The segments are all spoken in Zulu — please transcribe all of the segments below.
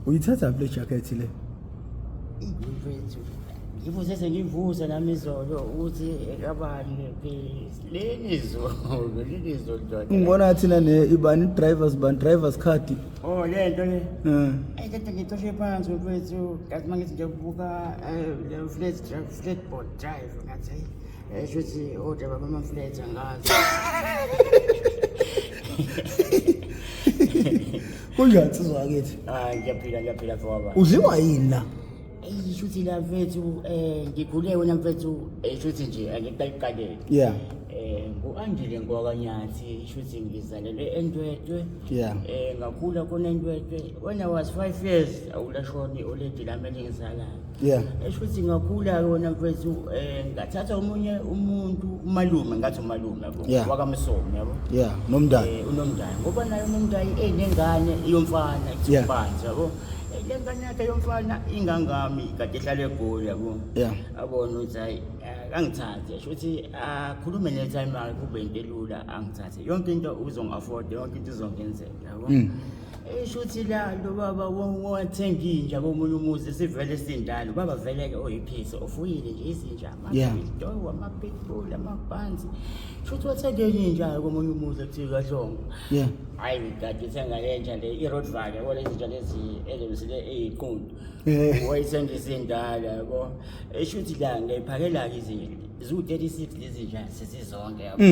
Uyithatha le jacket le? Mfethu, ngivuse sengivusa nami izolo ukuthi ekabani please. Leli zolo, leli zolo ndoda. Ngibona thina ne ibani drivers ban drivers card. Oh, le nto le. Eh. Ayi kade ngicoshe phansi mfethu, kathi mangithi ngiyobuka le flat drive, flatboard drive ngathi hayi esho ukuthi odrayiva bama-flat angazi. Kunjani nsizwa yakithi? Hayi ngiyaphila ngiyaphila mfowaba. Udliwa yini la? Eyi shuthi la mfethu ngikhule wena mfethu shuthi nje angikuqalele. Yeah. Ngu-Andile Ngwakanyathi shuthi ngizalelwe eNdwedwe. Yeah. Ngakhula khona eNdwedwe. When I was 5 years awulashona i-oledi lami elingizalayo. Yeah. Esho ukuthi ngakhula-ke wena mfethu ngathatha omunye umuntu umalume ngathi umalume yabo Yeah. wakaMsomi yabo. Yeah, nomndani. Unomndayi ngoba naye unomndayi enengane yomfana Yeah. ekuthiwa yabo. Le ngane yakhe yomfana ingangami kade ehlala eGoli yabo. Yeah. Abona ukuthi hayi angithathe esho ukuthi akhulume ne-time yakhe kube into elula angithathe yonke into uzongi-afford yonke into izongenzela yabo. Esho ukuthi la lo baba wathenga inja komunye umuzi sivele sindala ubaba vele-ke oyiphisi ofuyile nje izinja Yeah. ama-dog ama-pitbull amabhanzi sho ukuthi wathenga enye inja komunye umuzi ekuthiwa kaHlongo. Yeah. Hayi kade ithenga le nja le i-Rottweiler yabo lezi nja lezi ezimsile eyiqundu. Wayithenga isindala yabo. Esho ukuthi la ngiyiphakela-ke izinja ziwu-36 lezi nja sesizonke yabo.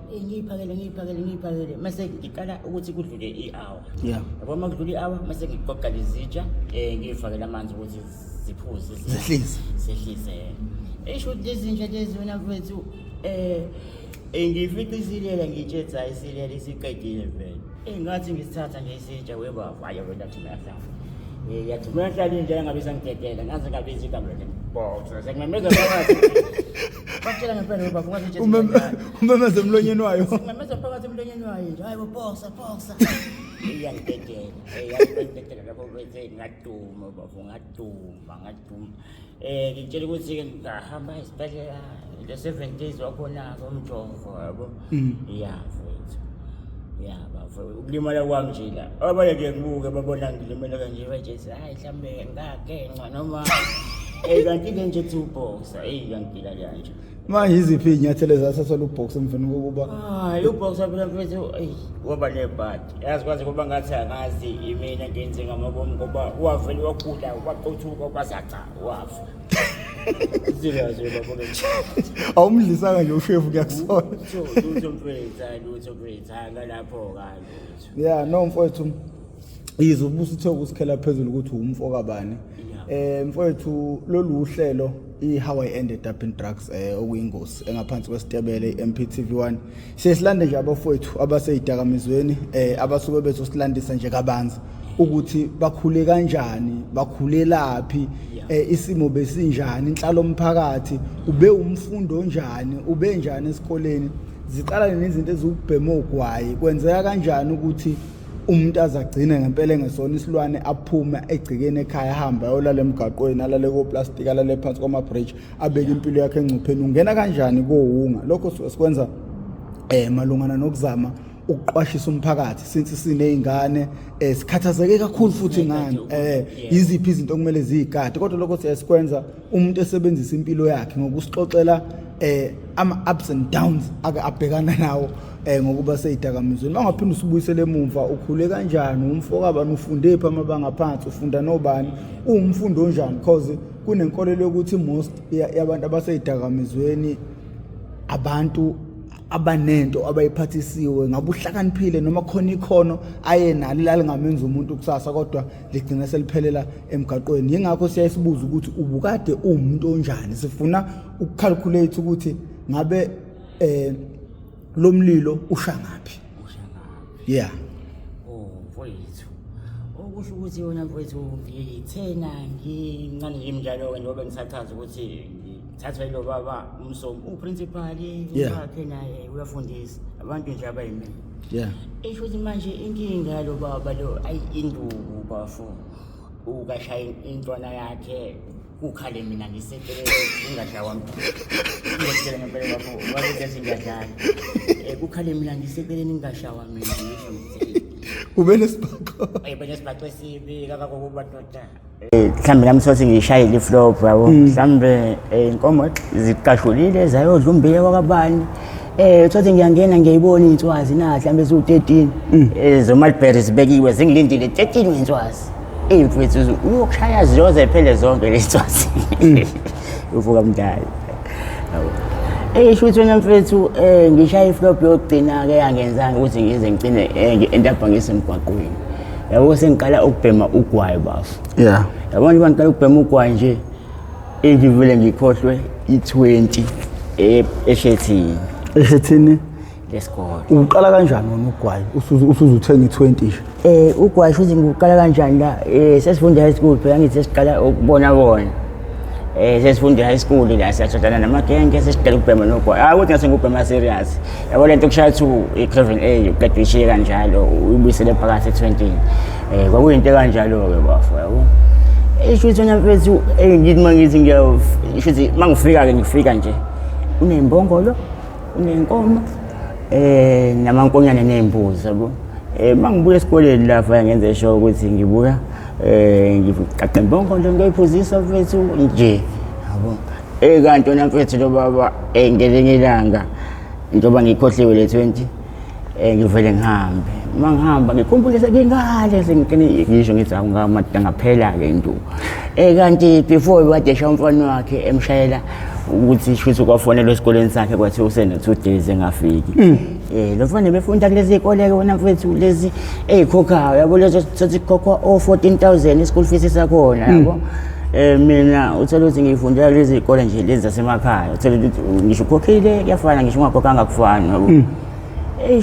Ngiyiphakele ngiyiphakele ngiyiphakele mase ngiqala ukuthi kudlule i-hour. Yeah. Yabo uma kudlula i-hour mase ngiqoqa lezitsha ngiyifakele amanzi ukuthi ziphuze Zehlise. Zehlise. Esho ukuthi lezi nja lezi wena mfethu ngiyifica isilela ngitshethe hayi isilela isiqedile vele. Ngathi ngisithatha nje isitsha webaba hayi wena thina yahlala. Yathi mina hlala inja engabe isangidedela ngaze ngabiza igama lakhe. Box sekumemeza phakathi. Bakutshela ngempela webaba ungathi nje Umemeze emlonyeni wayo. Simemeza phakathi emlonyeni wayo nje hayi bo boxa boxa. Iyangidedela. Iyangidedela lapho bese ngaduma bafo ngaduma ngaduma. Ngitshela ukuthi ke ngahamba esibhedlela le 7 days wakhona umjovo yabo. Yeah mfethu. Yeah bafo ukulimala kwami nje la. Abanye ke ngibuke babona ngilimele kanje bajethi hayi mhlambe ngagenca noma kanti ke nje two box ngiyangila kanje. Manje iziphi izinyathelo ezathathwa lu-box emveni kokuba Hayi uboxer phela mfethu eyi waba nebhadi. Yazi kwaze kuba ngathi angazi imina ngenze ngamabomu ngoba wavele wagula waqothuka kwazaca wafa. Serious baba nje. Awumdlisanga nje ushevu kuyakusola. Lutho lutho mfethu hayi lutho mfethu hayi ngalapho ka lutho. Yeah, no mfowethu. Yize ubusuthe ukusikhela phezulu ukuthi umfo kabani. Mfowethu lolu uhlelo i-How I Ended Up in Drugs okuyingozi engaphansi kwesitebele i-MPTV1. Siyesilande nje abafowethu abaseyidakamizweni abasuke bezosilandisa nje kabanzi ukuthi bakhule kanjani, bakhulelaphi, isimo besinjani, inhlalo omphakathi, ube umfundo onjani, ube njani esikoleni. Ziqala nezinto eziwukubhema ogwayi, kwenzeka kanjani ukuthi umuntu azagcine ngempela engesona isilwane aphume egcikeni ekhaya ahambe ayolala emgaqweni alale koplastic alale phansi kwama-bridge abeke impilo yakhe engcupheni, ungena kanjani kowunga. Lokho suke sikwenza malungana nokuzama ukuqwashisa umphakathi since siney'ngane sikhathazeke kakhulu futhi ngani yiziphi izinto okumele ziyigade, kodwa lokho siyasikwenza umuntu esebenzisa impilo yakhe ngokusixoxela ama ups and downs ake abhekana nawo ngokuba seyidakamizweni. Mangaphinda usibuyisele emumva, ukhule kanjani, umfo kabani, ufunde phi amabanga phansi, ufunda nobani, uwumfundi onjani, because kunenkolelo yokuthi most yabantu abaseyidakamizweni abantu abanento abayiphathisiwe, ngabe uhlakaniphile noma khona ikhono aye nalo lalingamenza umuntu kusasa kodwa ligcina seliphelela emgaqweni. Yingakho siyayisibuza ukuthi ubukade uwumuntu onjani, sifuna ukucalculate ukuthi ngabe lo mlilo usha ngaphi. Usha ngaphi. Yeah. Oh mfowethu. Okusho ukuthi yona mfowethu ngithena ngincane nje imnjalo-ke njengoba ngisachaza ukuthi ngithathwa yilo baba uMsomi uprincipal wakhe naye uyafundisa abantu nje abayimina. Yeah. Esho ukuthi manje inkinga yalo baba lo ayi induku bafo ukashaya intwana yakhe kukhale mina ngisecelele ngingashawa ngiyakutshela ngempela bafo wabe ngiyadlala kukhale mina ngiseceleni ngingashawa mina ngisho ngithi. Ube nesibhaxo. Eh, benesibhaxo esibi kangangokuba ndoda. Mhlawumbe nami sothi ngiyishayile iflop yabo. Mhlawumbe inkomo ziqashulile zayodla ummbila wakabani. Uthothi ngiyangena ngiyayibona iy'nswazi na mhlawumbe ziwu-13. Zomalberry zibekiwe zingilindile 13 wey'nswazi. Mfethu uyokushaya ziyoze phele zonke lezi nswazi. Uvuka mdala. Yabo. Shuthi wena mfethu ngishaya iflop yokugcina-ke yangenzanga ukuthi ngize ngigcine ngi-end up ngisemgwaqweni. Yabo sengiqala ukubhema ugwayi bafo. Yabona njengoba ngiqala ukubhema ugwayi nje, ngivele ngikhohlwe i-20 eshethini. Eshethini? Lesikole. Uqala kanjani wena ugwayi? Usuzuthenga i-20 nje? Ugwayi shuthi ngiqala kanjani la? Sesifunda high school phela, ngithi sesiqala ukubona bona. Sesifunda high school la, siyathathana namagenge, sesiqala ukubhema nogwayi. Hayi ukuthi ngase ngubhema serious. Yabo lento kushaya 2 i-Craven A uqeda uyishiye kanjalo uyibuyisele phakathi e-20. Kwakuyinto kanjalo-ke bafo yabo. Shuthi wena mfethu, ngithi mangithi ngiya shuthi mangifika-ke ngifika nje. Unembongolo, unenkomo, namankonyane ney'mbuzi yabo. Mangibuya esikoleni lapha ngenze sure ukuthi ngibuya ngiqaqe imbongolo ngiyoyiphuzisa mfethu nje yabo. Kanti wena mfethu lo baba ngelinye ilanga njengoba ngikhohliwe le 20 ngivele ngihambe. Uma ngihamba ngikhumbule sekingale sengigcine ngisho ngithi ngaphela-ke induku. Kanti before kade esha umfana wakhe emshayela ukuthi shuthi kwafonelwa esikoleni sakhe kwathiwa usene 2 days engafiki. Lo mfana befunda kulezi zikole-ke wena mfethu lezi ey'khokhayo yabo, lezo sothi kukhokhwa o-14,000 i-school fees sakhona yabo. Mina uthola ukuthi ngiyifundela lezi zikole nje lezi zasemakhaya, uthola ukuthi ngisho ukhokhile kuyafana, ngisho ungakhokhanga kufani yabo.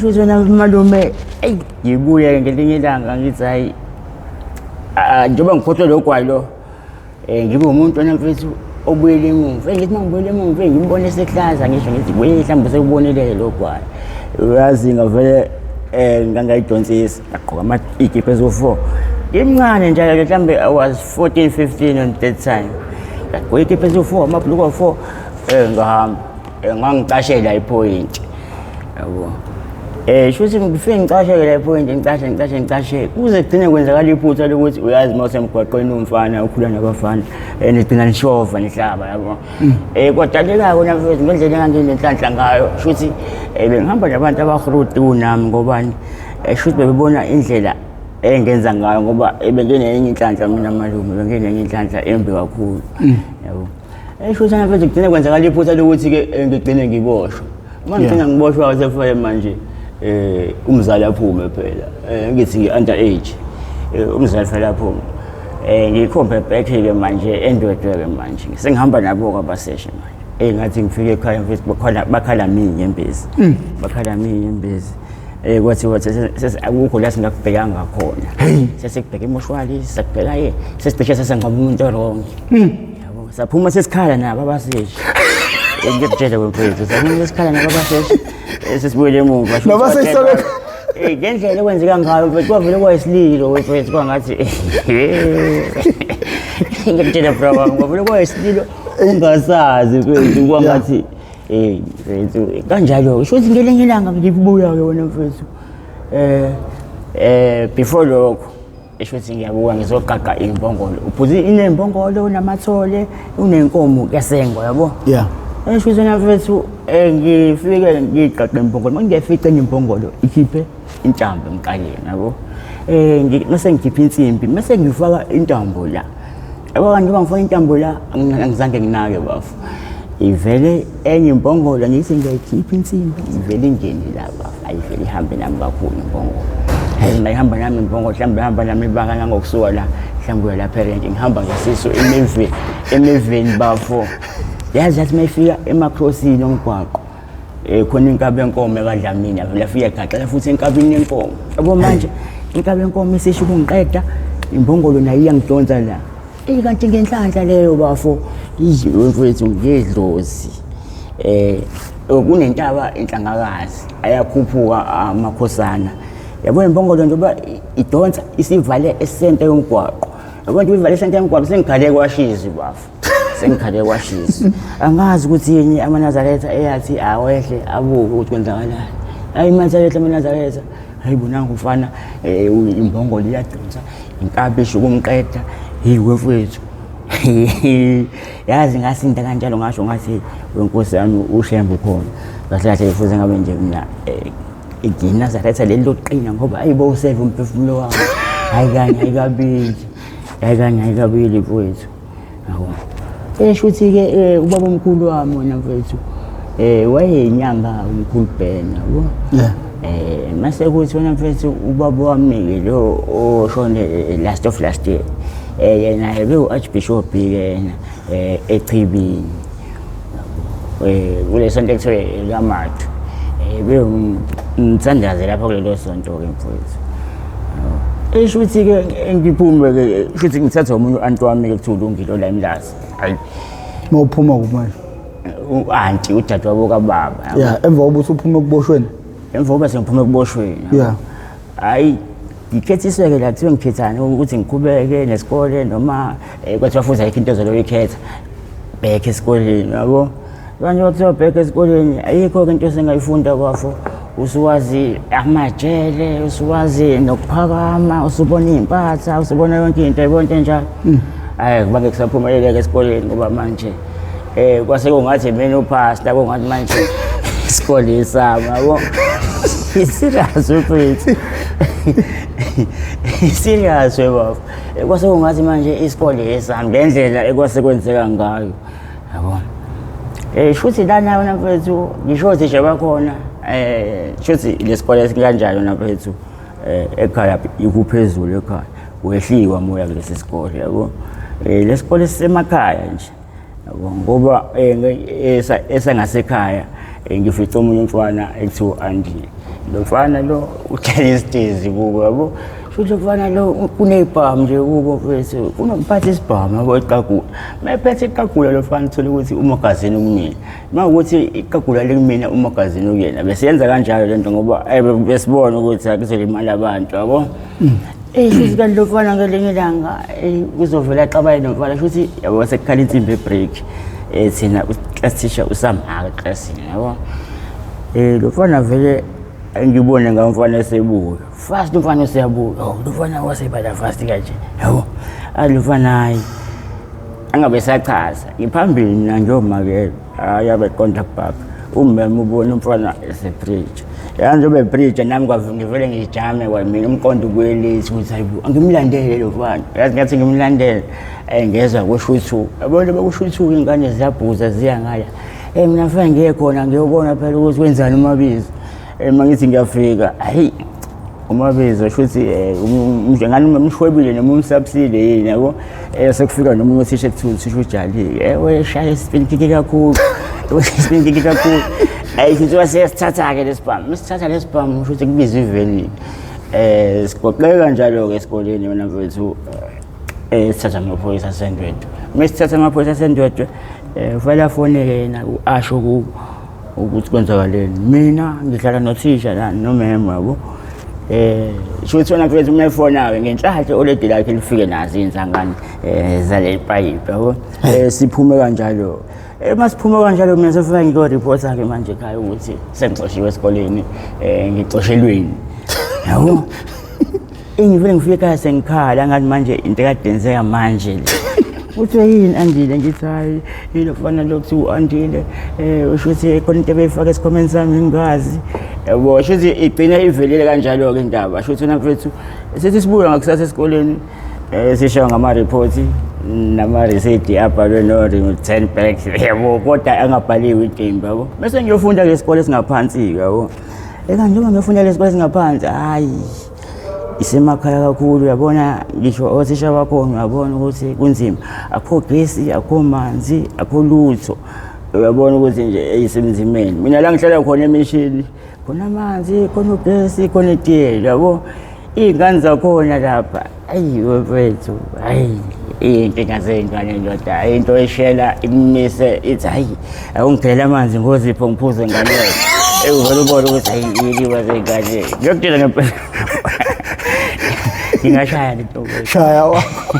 Shuthi wena malume, eyi ngibuye ngelinye ilanga ngithi hhayi, njengoba ngikhohlwe lo gwayi lo, ngibe umuntu wena mfethu obuyele emuva. Ngithi uma ngibuyele emuva, ngimbone esehlaza, ngisho ngithi we mhlawumbe sekubonile lo gwayi. Uyazi ngavele ngangayidonsisa, ngagqoka iy'kibha eziwu-4. Ngimncane nje mhlawumbe I was 14, 15 on that time. Ngagqoka iy'kibha eziwu-4, amabhuluku awu-4, ngahamba. Ngangicashela iphoyinti. Yabo. Shuthi ngifike ngicasheke la iphoyinti, ngicashe, ngicashe, ngicashe. Kuze kugcine kwenzakala iphutha lokuthi uyazi uma usemgwaqweni umfana ukhula nabafana, nigcina nishova nihlaba yabo. Kwadaleka kona mfethu ngendlela enganginenhlanhla ngayo. Shuthi bengihamba nabantu abahroti kunami ngobani? Shuthi bebebona indlela engenza ngayo ngoba benginenye inhlanhla mina malume, benginenye inhlanhla embi kakhulu. Yabo. Shuthi mfethu kugcine kwenzakala iphutha lokuthi-ke ngigcine ngiboshwa. Uma ngigcina ngiboshwa sekufanele manje umzali aphume phela. Ngithi ngi-under age. Umzali fanele aphume. Ngiyikhombe back-ke manje eNdwedwe-ke manje. Sengihamba nabo-ke abaseshe manje. Ngathi ngifike ekhaya mfethu bakhala mina inyembezi. Bakhala mina inyembezi. Kwathiwa akukho la singakubhekanga khona. Sesikubheka emoshwali, sakubheka ye, sesicishe sesangcwaba umuntu wrong. Yabo, saphuma sesikhala nabo abaseshe. Ngiyakutshela mfethu, saphuma sesikhala nabo abaseshe. Sesibuyele emuva. Nabaseshe Ngendlela ekwenzeka ngayo mfethu kwavele kwayisililo mfethu kwangathi ngiyakutshela bro wami kwavele kwayisililo ungasazi mfethu kwangathi mfethu kanjalo sho ukuthi ngelinye ilanga ngibuya-ke wena mfethu before lokho esho ukuthi ngiyabuka ngizoqaqa imbongolo ubhuti inembongolo unamathole unenkomo kuyasengwa yabo. Esho ukuthi wena mfethu ngifike ngiqaqe imbongolo, uma ngiyafica enye imbongolo ikhiphe intambo emqaleni yabo. Mase ngikhiphe insimbi mase ngifaka intambo la. Yabo kanti njengoba ngifaka intambo la angizange nginake bafo. Ivele enye imbongolo ngithi ngiyayikhipha insimbi ivele ingene la bafo, ayivele ihambe nami kakhulu imbongolo. Mayihamba nami imbongolo mhlawumbe ihamba nami ibanga ngangokusuka la mhlawumbe uya lapha erenki ngihamba ngesisu emeveni bafo. Yazi yathi mayifika emakrosini omgwaqo khona inkabi yenkomo ekaDlamini yavele yafika yagaxela futhi enkabini yenkomo. Yabo manje inkabi yenkomo isisho ukungiqeda imbongolo nayo iyangidonsa la. Kanti ngenhlanhla leyo bafo izwe mfethu ngedlozi. Kunentaba inhlangakazi ayakhuphuka amakhosana. Yabo imbongolo njengoba idonsa isivale esente yomgwaqo. Yabo nje ivale esente yomgwaqo sengikhale kwashizi bafo. Sengikhale kwashizi. Angazi ukuthi yini amaNazaretha eyathi awehle abuke ukuthi kwenzakalani. Hayi manje ayehle amaNazaretha. Hayi bo, nangu mfana, imbongolo iyadonsa, inkabi isho ukumqeda. Hey wefethu, yazi ngasinda kanjalo, ngasho ngathi wenkosi yami uShembe ukhona. Kahle kahle futhi ngabe nje mina iGinazaretha leli lokuqina, ngoba ayibo useve umphefumulo wami. Hayi kanye, hayi kabili, hayi kanye, hayi kabili mfowethu, yabo. Esho ukuthi-ke ubaba omkhulu wami wena mfowethu wayeyinyanga, umkhulu Bhena, yabo. Mase kuthi wena mfethu ubaba wami-ke lo oshone last of last year, yena bewu-archbishop-ke yena echibini kule sonto ekuthiwa ekaMathu, bewumthandazi lapha kulelo sonto-ke mfowethu. Esho ukuthi-ke ngiphume-ke, shuthi ngithatha omunye u-anti wami-ke kuthiwa uLungile la eMlazi, hayi. Mawuphuma kumanje? U-anti, udadewabo kababa. Ya, emva kokuba usuphume ekuboshweni. Emva kokuba sengiphume ekuboshweni. Hhayi, ngikhethiswe-ke la, kuthiwe ngikhethani, ukuthi ngiqhubeke nesikole noma kwathiwa futhi ayikho into ezoloku ikhetha, bheke esikoleni, yabo. Manje kwathiwa bheke esikoleni, ayikho-ke into esengayifunda kwafo. Usuwazi amajele, usuwazi nokuphakama, usubona iy'mpatha, usubona yonke into, yayibona into enjalo. Hhayi, kubange kusaphumeleleka esikoleni ngoba manje kwase kungathi mina uphasta, kungathi manje isikole sami, yabo. Serious mfethu, serious webaba, kwase kungathi manje isikole esami ngendlela ekwase kwenzeka ngayo, yabo. Shuthi lana wena mfethu, ngisho othisha bakhona, shuthi lesikole esikanjalo na mfethu, ekhaya ikuphezulu, ekhaya wehliwa moya kulesi sikole, yabo. Lesikole sisemakhaya nje, yabo, ngoba esangasekhaya ngifice omunye umfana ekuthiwa Andile. Lo mfana lo uhlala esitezi kubo, yabo. Futhi lo mfana lo kuney'bhamu nje kubo mfethu, kunomphathi isibhamu, yabo, iqagula. Uma ephethe iqagula lo mfana, uthole ukuthi umagazini ukumina, uma ukuthi iqagula likumina, umagazini ukuyena. Besiyenza kanjalo lento ngoba besibona ukuthi akuzolimala abantu, yabo. Shuthi kanti lo mfana ngelinye ilanga kuzovela axabane nomfana, shuthi yabo, sekukhala insimbi e-break, thina class teacher usamhaka eklasini, yabo. Lo mfana vele ngibone ngamfana esebuya fast, umfana useyabuya. Oh, lo mfana wasebala fast kanje, yabo. Ayi, lo mfana, hayi, angabe sachaza, ngiphambili mina ngiyomakela. Hayi, abeqonda kubhaka umema, ubona umfana esebridge ya, njengoba ebridge nami ngivele ngijame kwamina, umqondo ubuyelithi ukuthi hayibo, angimlandele lo mfana. Yazi ngathi ngimlandele, ngezwa kusho yabo, nje bekusho iy'ngane ziyabhuza ziya ngala. Mina mfana ngiye khona ngiyobona phela ukuthi kwenzani uMabizo. Uma ngithi ngiyafika, hayi, uMabizo shuthi ngani umshwebile noma umsabisile yini, yabo. Sekufika nomunye uthisha ekuthiwa uthisha uJalile, weshaya i-spin kick kakhulu, spin kick kakhulu. Ayi, futhi wasesithatha-ke lesibhamu, mesithatha lesibhamu, shuthi kubizwa ivenini. Sigoqeke kanjalo-ke esikoleni wena mfethu, sithatha amaphoyisa aseNdwedwe. Mesithatha amaphoyisa aseNdwedwe, kufanele afonele yena asho kubo ukuthi kwenzakaleni. Mina ngihlala nothisha la nomema, yabo. Shuthi wena mfethu uma efona-ke ngenhlanhla oledi lakhe lifike nazo iy'nsangane zaleli payipi, yabo. Siphume kanjalo. Masiphume kanjalo, mina sefika ngiyo-report-a-ke manje ekhaya ukuthi sengixoshiwe esikoleni, ngixoshelweni, yabo. Ngivele ngifike ekhaya sengikhala ngathi manje into ekade yenzeka manje le. Kuthiwe yini Andile? Ngithi hayi, yilo mfana lo kuthiwa u-Andile, usho ukuthi khona into ebeyifaka esikhwameni sami ngingazi, yabo. Shuthi igcine ivelile kanjalo-ke indaba. Shuthi wena mfethu sithi sibuya ngakusasa esikoleni, sishawa ngama-report nama-receipt abhalwe no-return back, yabo, kodwa angabhaliwe intimba, yabo. Bese ngiyofunda kule sikole esingaphansi-ke, yabo. Eka njengoba ngiyofunda kule sikole esingaphansi, hhayi, isemakhaya kakhulu, uyabona, ngisho othisha bakhona uyabona ukuthi kunzima, akukho gesi, akukho manzi, akukho lutho, uyabona ukuthi nje isemzimeni. Mina la ngihlala khona emishini khona amanzi, khona ugesi, khona itiyela, yabo. Iy'ngane zakhona lapha, ayi wefethu, hayi, iy'nkinga zey'ngane ndoda, into eshela ikumise ithi hayi, awungikhelela amanzi ngozipho ngiphuze ngane, uvele ubone ukuthi hayi, iy'liwa zey'ngane. Ngiyokutshela ngempela, ngingashaya le nto. Shaya wakho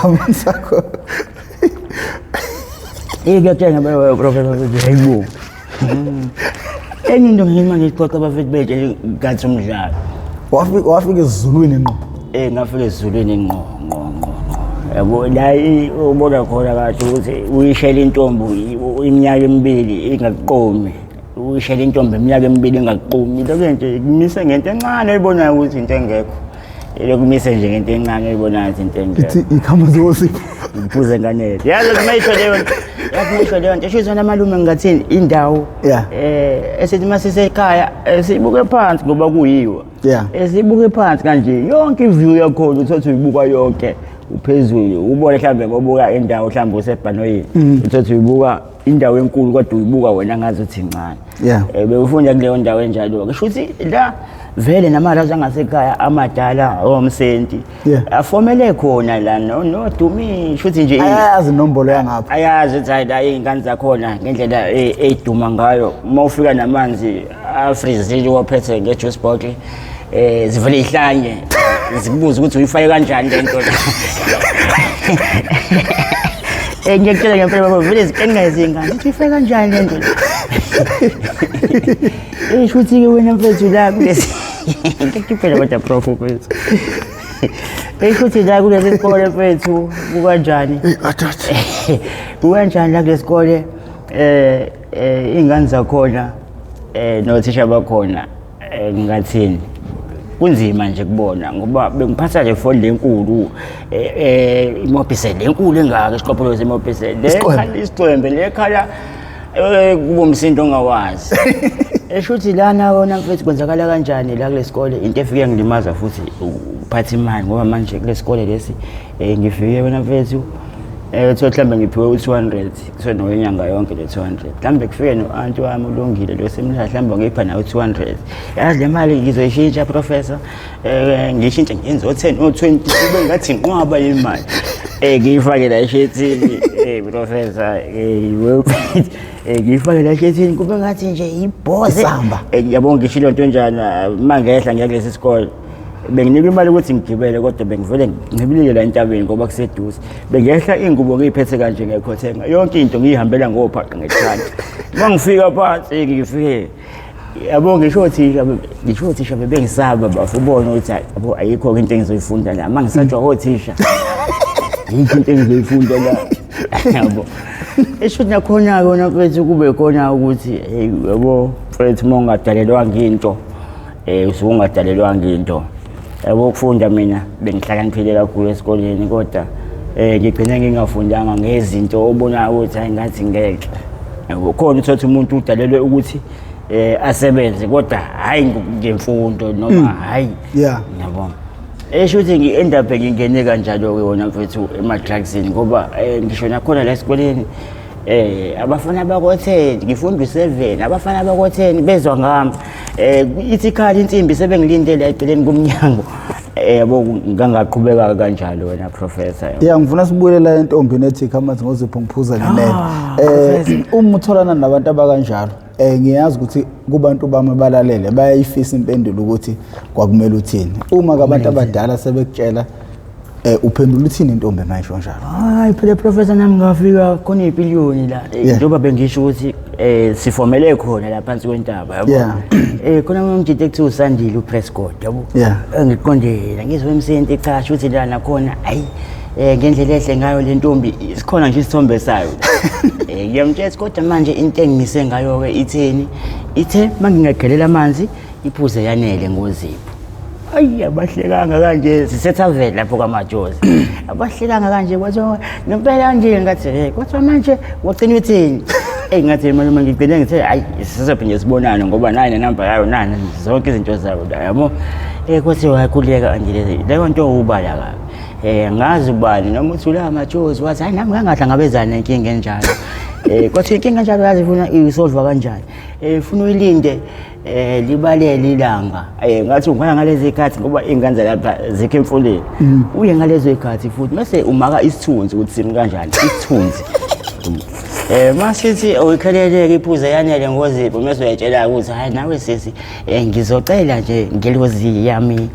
amanzi akho. Ngiyakutshela ngempela professor ukuthi hayibo. Enye into ngima ngixoxa abafethu bethu ngathi umdlalo. Wafika esizulwini ngqo. Ngafika esizulwini ngqo ngqo ngqo. Yabo la ubona khona kahle ukuthi uyishela intombi iminyaka emibili ingakuqomi. Uyishela intombi iminyaka emibili ingakuqomi. Lokho nje kumise ngento encane oyibonayo ukuthi into engekho. Lokumise nje ngento encane oyibonayo ukuthi into engekho. Ithi ikhama zosipho. Ngiphuze nganele. Yazi mayisho leyo nto. Yazi mayisho leyo nto. Esho zona malume ngingathini indawo. Esithi masisekhaya sibuke phansi ngoba kuyiwa. Sibuke phansi kanje yonke iview yakhona uthothi uyibuka yonke uphezulu ubone mhlambe ngobuka indawo mhlambe usebhanoyini uthothi uyibuka indawo enkulu kodwa uyibuka wena ngazi uthi incane. Bewufunda kuleyo ndawo enjalo ke shuthi la vele namarazi angasekhaya amadala omsenti afomele khona la no dumi shuthi nje ayazi inombolo yangapha ayazi ukuthi hayi la izingane zakhona ngendlela eyiduma ngayo uma ufika namanzi afrizile waphethe nge-juice bottle zivele ihlanye zikubuza ukuthi uyifake kanjani le nto. Ngiyakutshela ngempela baba vele ziqengeze ingane ukuthi uyifake kanjani le nto. Shuthi-ke wena mfethu la kulesi ngikuphela kodwa prof mfethu. Shuthi la kulesi sikole mfethu kukanjani? Kukanjani la kulesi sikole iy'ngane zakhona nothisha bakhona ngingathini? Kunzima nje kubona ngoba bengiphatha nje foni lenkulu imobhise lenkulu engaka isiqopholo semobhise le isicwembe le khala kuba umsindo ongawazi. Eshuthi lana wona mfethu kwenzakala kanjani la kulesikole into efike ngilimaza futhi uphatha imali ngoba manje kulesikole lesi ngifike wena mfethu kuthiwa mhlambe ngiphiwe u-200 kuthiwa nowenyanga yonke le 200 mhlambe kufike no-anti wami ulungile lo semlala mhlambe ngipha nawe 200 yazi le mali ngizoyishintsha professor ngishintshe ngenze o-10 o-20 kube ngathi inqwaba yemali ngiyifake la eshethini professor ngiyifake la eshethini kube ngathi nje ibhoze yabo ngisho into njani uma ngehla ngiya kulesi sikole benginikwa imali ukuthi ngigibele kodwa bengivele ngincibilike la entabeni ngoba kuseduze bengehla iy'ngubo ngiyiphethe kanje ngekhothenga yonke into ngiyihambela ngophaqa ngethanda uma ngifika phansi ngifike yabo ngisho othisha bebengisaba bafu ubone ukuthi yabo ayikho-ke into engizoyifunda la uma ngisatshwa othisha ayikho into engizoyifunda la yabo esho nakhona-ke wona mfethu kube khona ukuthi hey yabo mfethu uma ungadalelwanga into usuke ungadalelwanga into yabo ukufunda mina bengihlakaniphile kakhulu esikoleni kodwa ngigcine ngingafundanga ngezinto obonayo ukuthi hayi ngathi ngeke yabo khona uthatha umuntu udalelwe ukuthi asebenze kodwa hayi ngemfundo noma hayi yabo esho ukuthi ngi-end up ngingene kanjalo-ke wona mfethu ema-drugsini ngoba ngisho nakhona la esikoleni abafana bako-10 ngifunda u-7 abafana bako-10 bezwa ngami ithi ikhala insimbi sebengilindele eceleni komnyango yabo ngangaqhubeka kanjalo wena professor. Ngifuna sibuyele la entombini ethi amanzi ngozipho ngiphuza nginene. Uma utholana nabantu abakanjalo ngiyazi ukuthi kubantu bami abalalele bayayifisa impendulo ukuthi kwakumele uthini uma abantu abadala sebekutshela uphendula uthini intombi mayisho njalo? Hayi phela professor nami ngafika khona ipiliyoni la njengoba bengisho ukuthi sifomele khona la phansi kwentaba yabo. Khona umjide ekuthiwa uSandile uPrescott yabo. Ngiqondela ngizwe emsenti echasha ukuthi la nakhona hayi ngendlela ehle ngayo le ntombi sikhona nje isithombe sayo. Ngiyamtshela kodwa manje into engimise ngayo ke itheni ithe mangingagelela amanzi iphuze yanele ngozipho. Ayi abahlekanga kanje sisethaveni lapho kaMajozi. Abahlekanga kanje kwathiwa ngempela nje ngathi kodwa manje wagcina uthini? Ngathi malume ngigcine ngithe hayi sizophinde sibonane ngoba nayi nenamba yayo nani zonke izinto zayo la yabo. Kwathiwa yakhuleka kanje leyo nto ubala kabi. Ngazi ubani noma uthi ula Majozi wathi hayi nami ngangahlangabezana nenkinga enjalo. Kwathiwa inkinga enjalo yazi ifuna isolve kanjani? Funa uyilinde libalele ilanga ngathi ungaya ngalezi ikhathi ngoba iy'ngane zalapha zikho emfuleni uye ngalezo ikhathi futhi mase umaka isithunzi ukuthi simi kanjani isithunzi masithi uyikheleleke iphuze yanele ngozipho mase uyayitshela ukuthi hayi nawe sisi ngizocela nje ngelozi yami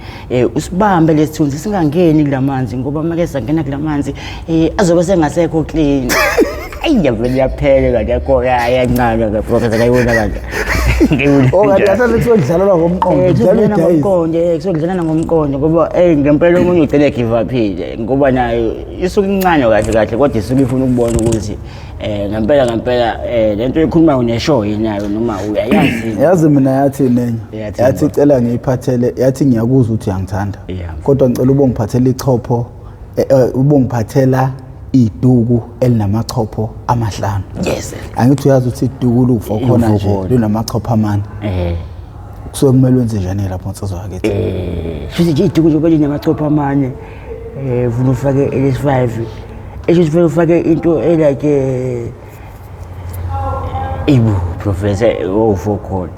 usibambe lesithunzi singangeni kulamanzi ngoba make sangena kulamanzi azobe sengasekho clean. Ayi yavele yaphela kanti yakho ayancane ke professor kayibona kanje. Oh, kanti kahle kuthiwa kudlalelwa ngomqondo, kudlalwa Kudlalwa idayisi. ngomqondo, kusuke kudlalana ngomqondo ngoba ngempela omunye ugcine give up-ile ngoba nayo isuke incane kahle kahle kodwa isuke ifuna ukubona ukuthi ngempela ngempela lento ekhulumayo uneshow yini nayo noma uyayazi. Yazi mina yathi nenye. Yathi Yathi ngoba. cela ngiyiphathele, yathi ngiyakuzwa ukuthi uyangithanda. Yeah. Kodwa ngicela ube ungiphathele ichopho, ube ungiphathela iduku elinamachopho 5. Yes. Angithi uyazi ukuthi iduku lufa khona nje Lufa khona. lunamachopho 4. Kusuke kumele wenze njani lapho nsizwa yakithi? Shuthi nje iduku njengoba linamachopho 4 ufuna ufake LS5. Esho ufike ufake into elike ibu professor oh khona.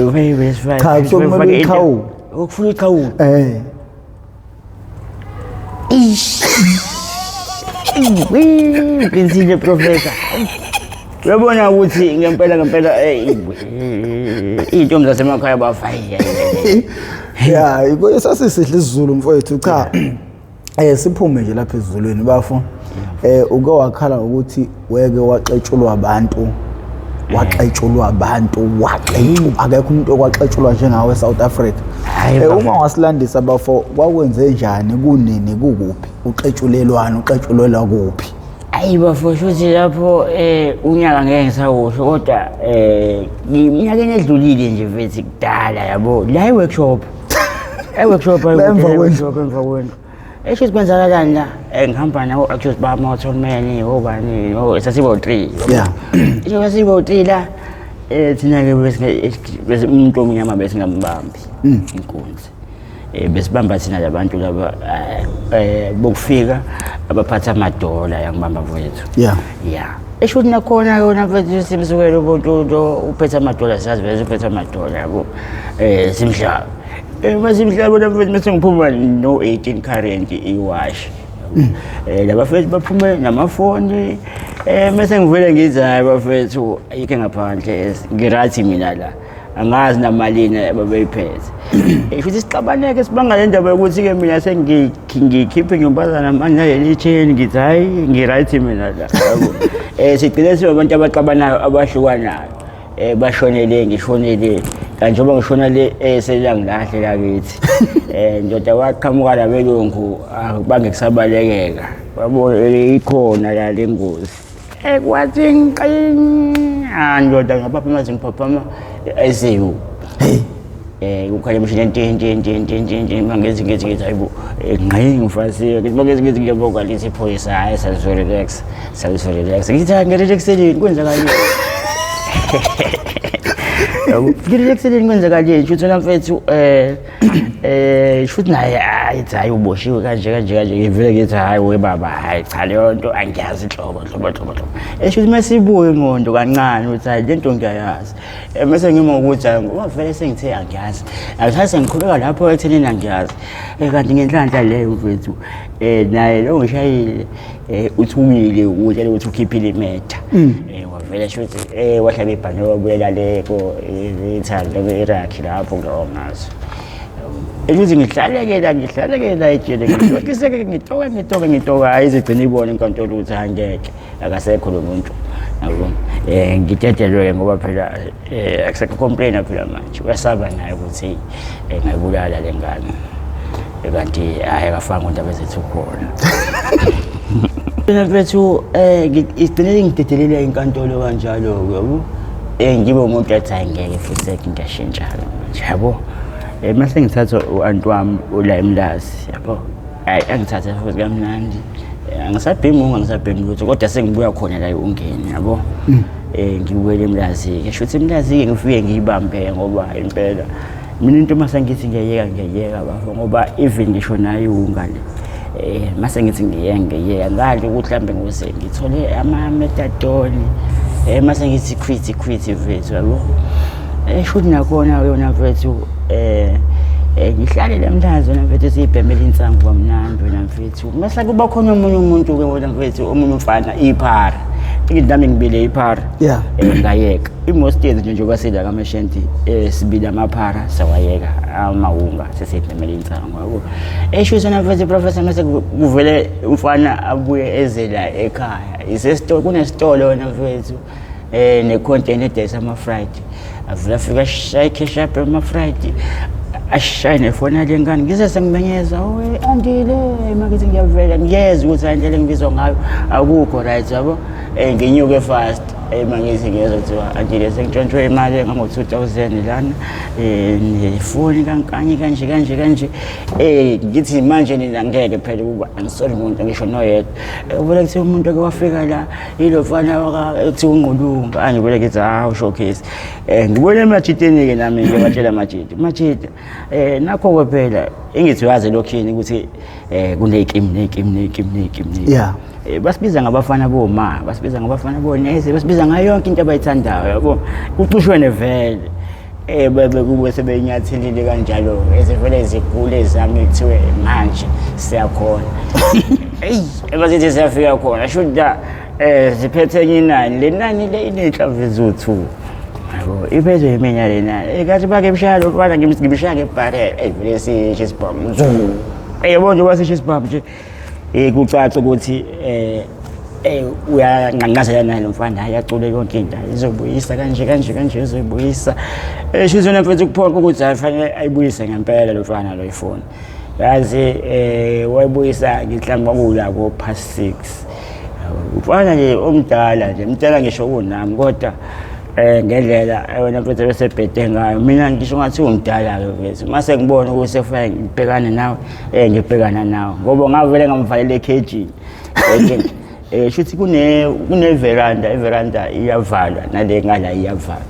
Ufake LS5. Cha, kusuke kumele uyiqhawule. Ukufuna iqhawule. Ish. Uqinisile professor. Uyabona ukuthi ngempela ngempela iy'ntombi zasemakhaya bafa. Ya, iko sasisihle isiZulu mfowethu cha. Siphume nje lapha esiZulwini bafo. Uke wakhala ukuthi weke waxetshulwa abantu. Waxetshulwa abantu, waxetshulwa akekho umuntu okwaxetshulwa njengawe eSouth Africa. Hhayi, bafo. Uma wasilandisa bafo kwakwenze njani kunini kukuphi? Uxetshulelwana, uxetshulelwa kuphi? Ayi bafo shuthi lapho unyaka ngeke ngisawusho kodwa iminyakeni edlulile nje mfethu kudala yabo la i-workshop. E-workshop La emva kwendlu. workshop emva kwendlu. Esho ukuthi kwenzakalani la ngihamba nabo accused bama Tolman obani oh sasibo 3. Esho sasibo 3 la thina ke bese umuntu omnyama besingambambi inkunzi. Besibamba thina labantu laba bokufika abaphatha amadola yangibamba mfowethu. Yeah. Esho ukuthi nakhona yona mfethu simsukela ubuntu lo uphethe amadola sazi vele uphethe amadola yabo. Simhlaba. Masimhlaba bona mfethu mase ngiphuma no 18 current iwash. Laba mfethu baphume namafoni mase ngivele ngithi hayi bafethu ayikho ngaphandle ngirathi mina la. Angazi namalini ababeyiphethe. Futhi sixabaneke sibanga le ndaba yokuthi ke mina sengikhiphe ngimbazana manje naleli chain ngithi hayi ngiright mina la. Yabo. Sigcine sibe abantu abaxabanayo abahlukanayo. Bashonele ngishonele kanti njengoba ngishona le selangilahle lakithi. Ndoda waqhamuka labelungu bangekusabalekeka. Babona ikhona la lengozi. Kwathi ngiqin ndoda ngaphaphama maze ngiphaphama ICU. Kukhanya imishini nje nje nje nje nje nje mangithi ngithi ngithi hayibo ngqi ngifasiwe ngithi mangithi ngithi ngiyabonga lithi iphoyisa hayi saliso relax saliso relax ngithi hayi ngirelaxeleni kwenzakaleni yabo ngirelaxeleni kwenzakaleni shuthi wena mfethu shuthi naye hayi hayi uboshiwe kanje kanje kanje ngivele ngithi hayi we baba hayi cha leyo nto angiyazi nhlobo nhlobo nhlobo nhlobo shuthi masibuye ingqondo kancane ukuthi hayi le nto ngiyayazi mase ngima ukuthi hayi ngoba vele sengithe angiyazi angithathe sengiqhubeka lapho ekuthenini angiyazi kanti ngenhlanhla leyo mfethu naye lo ngishayile uthumile ukutshela ukuthi ukhiphile imetha wavele shuthi wahlaba ibhanoyi wabuyela le ko ithando e-Iraq lapho kulowo mazwe. Ukuthi ngihlalekela ngihlalekela ejele ngitokiseke ngitoka ngitoka ngitoka hayi izigcina ibone inkantolo ukuthi angeke akasekho lo muntu yabo ngitetelwe ngoba phela akusekho complain phela manje uyasaba naye ukuthi ngayibulala le ngane kanti hayi akafanga indaba ezethu khona. Mina mfethu igcine ngidedelele inkantolo kanjalo yabo ngibe umuntu athi hayi ngeke futhi ngiyashintsha manje yabo mase ngithatha u-anti wami ula eMlazi yabo hayi angithathe futhi kamnandi angisabhemi angisabhemi lutho kodwa sengibuya khona la ungene yabo ngibuyele eMlazi ke shuthi eMlazi ke ngifike ngiyibambe ngoba impela mina into mase ngithi ngiyayeka ngiyayeka bafo ngoba even ngisho nayo iwunga le mase ngithi ngiyeka ngiyeka ngale ukuthi mhlambe ngose ngithole ama methadone mase ngithi quit quit mfethu yabo shuthi nakhona yona mfethu ngihlale la Mlazi wena mfethu siyibhemela insangu kwamnandi wena mfethu mase kuba khona omunye umuntu ke wena mfethu omunye umfana iphara ngithi nami ngibile iphara ngayeka i-most yethu nje njengoba sidla kamashenti sibile amaphara sawayeka amawunga sesibhemela insangu yabo shuthi wena mfethu professor mase kuvele umfana abuye eze la ekhaya isesitolo kunesitolo wena mfethu Necontainer edayisa ama-fried, avele afike ashaye ikheshaphu ama-fried, ashaye nefoni yale ngane. Ngize sengimenyeza, "Owe Andile!" Makithi ngiyavela, ngiyeza ukuthi hayi, indlela engibizwa ngayo akukho right, yabo. Nginyuke fast. Mangithi ngiyezwa kuthiwa, "Andile, sengitshontshwe imali engango-2000 lana, nefoni kankanye kanje kanje kanje." Ngithi manje nina ngeke phela ukuba angisoli muntu ngisho noyedwa. Ubona kuthiwa umuntu ake wafika la yilo mfana ekuthiwa uNqulunga. Angibona ngithi, "Hawu, showcase." Ngibone emajiteni-ke nami, ngiyabatshela amajita, "Majita, nakho-ke phela engithi uyazi elokhini ukuthi kuney'kimu ney'kimu ney'kimu ney'kimu ney'kimu." Basibiza ngabafana boma, basibiza ngabafana bonese, basibiza ngayo yonke into abayithandayo, yabo. Kucushwene vele. Bebe kube sebenyathelile kanjalo, ezivele zigule ezami, kuthiwe manje siyakhona. Eyi, ebasithi siyafika khona, shuda siphethe enye inani, le nani le iney'nhlamvu eziwu-2. Yabo, iphethwe yimina le nani. Kathi bake mshaya lo mfana, ngimshaya ngebharela. Vele sisho isibhamu. Zu. Yabo, njengoba sisho isibhamu nje, kucaca ukuthi uyanqanqazela naye lo mfana, hayi, acule yonke into, izobuyisa kanje kanje kanje, izoyibuyisa. Shizona mfethu, kuphoqa ukuthi hayi, fanele ayibuyise ngempela lo mfana lo ifoni. Yazi, wayibuyisa ngihlamba kwakula ko past 6. Umfana nje omdala nje, mdala ngisho kunami, kodwa ngendlela wena mfethu besebhede ngayo, mina ngisho ngathi umdala-ke mfethu. Mase ngibona ukuthi sekufanele ngibhekane nawe, ngibhekana nawe ngoba ngavele ngamvalela ekhejini. Shuthi kune veranda, iveranda iyavalwa, nale ngala iyavalwa.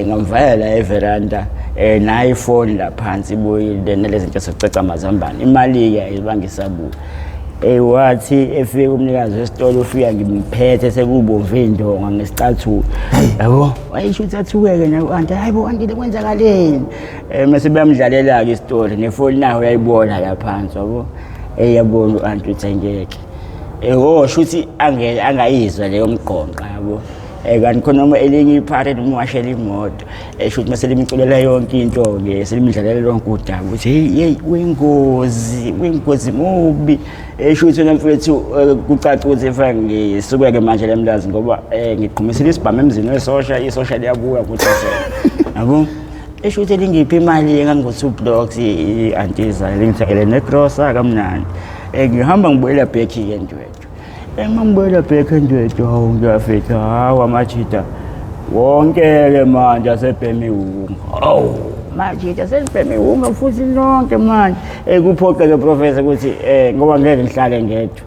Ngamvalela la everanda, nayo ifoni la phansi ibuyile, nalezi zinto zokuceca amazambane. Imali-ke ayibange isabuya. Wathi efika umnikazi wesitolo, ufika ngimphethe sekubomvu iy'ndonga ngesicathulo, yabo. Wayesho ukuthi athukeke naye anti, "Hayi bo, Andile, kwenzakaleni?" Mase bayamdlalela-ke isitori, nefoni nayo uyayibona la phansi, yabo. Eyabona u-anti ukuthi angeke, oh, shuthi angayizwa leyo mgonqa, yabo. Kanti khona noma elinye iphara elimwashela imoto, esho ukuthi mase limculela yonke into-ke, selimdlalela lonke udaba ukuthi hey hey, wengozi, wengozi mubi. Esho ukuthi wena mfethu, kucaca ukuthi efake ngisuke-ke manje le mlazi, ngoba ngiqhumisile isibhamu emzini wesosha, isosha liyabuya ukuthi, yabo. Esho ukuthi lingiphi imali engango-2 blocks, i-antiza lingithengele negrosa kamnandi. Ngihamba ngibuyela back-ke Ndwedwe. Uma ngibuyela back eNdwedwe, hawu, ngiyafika, hawu, amajita wonke-ke manje asebhema iwunga. Hawu, majita selibhema iwunga futhi lonke manje. Kuphoqe-ke, professor, ukuthi ngoba ngeke ngihlale ngedwa,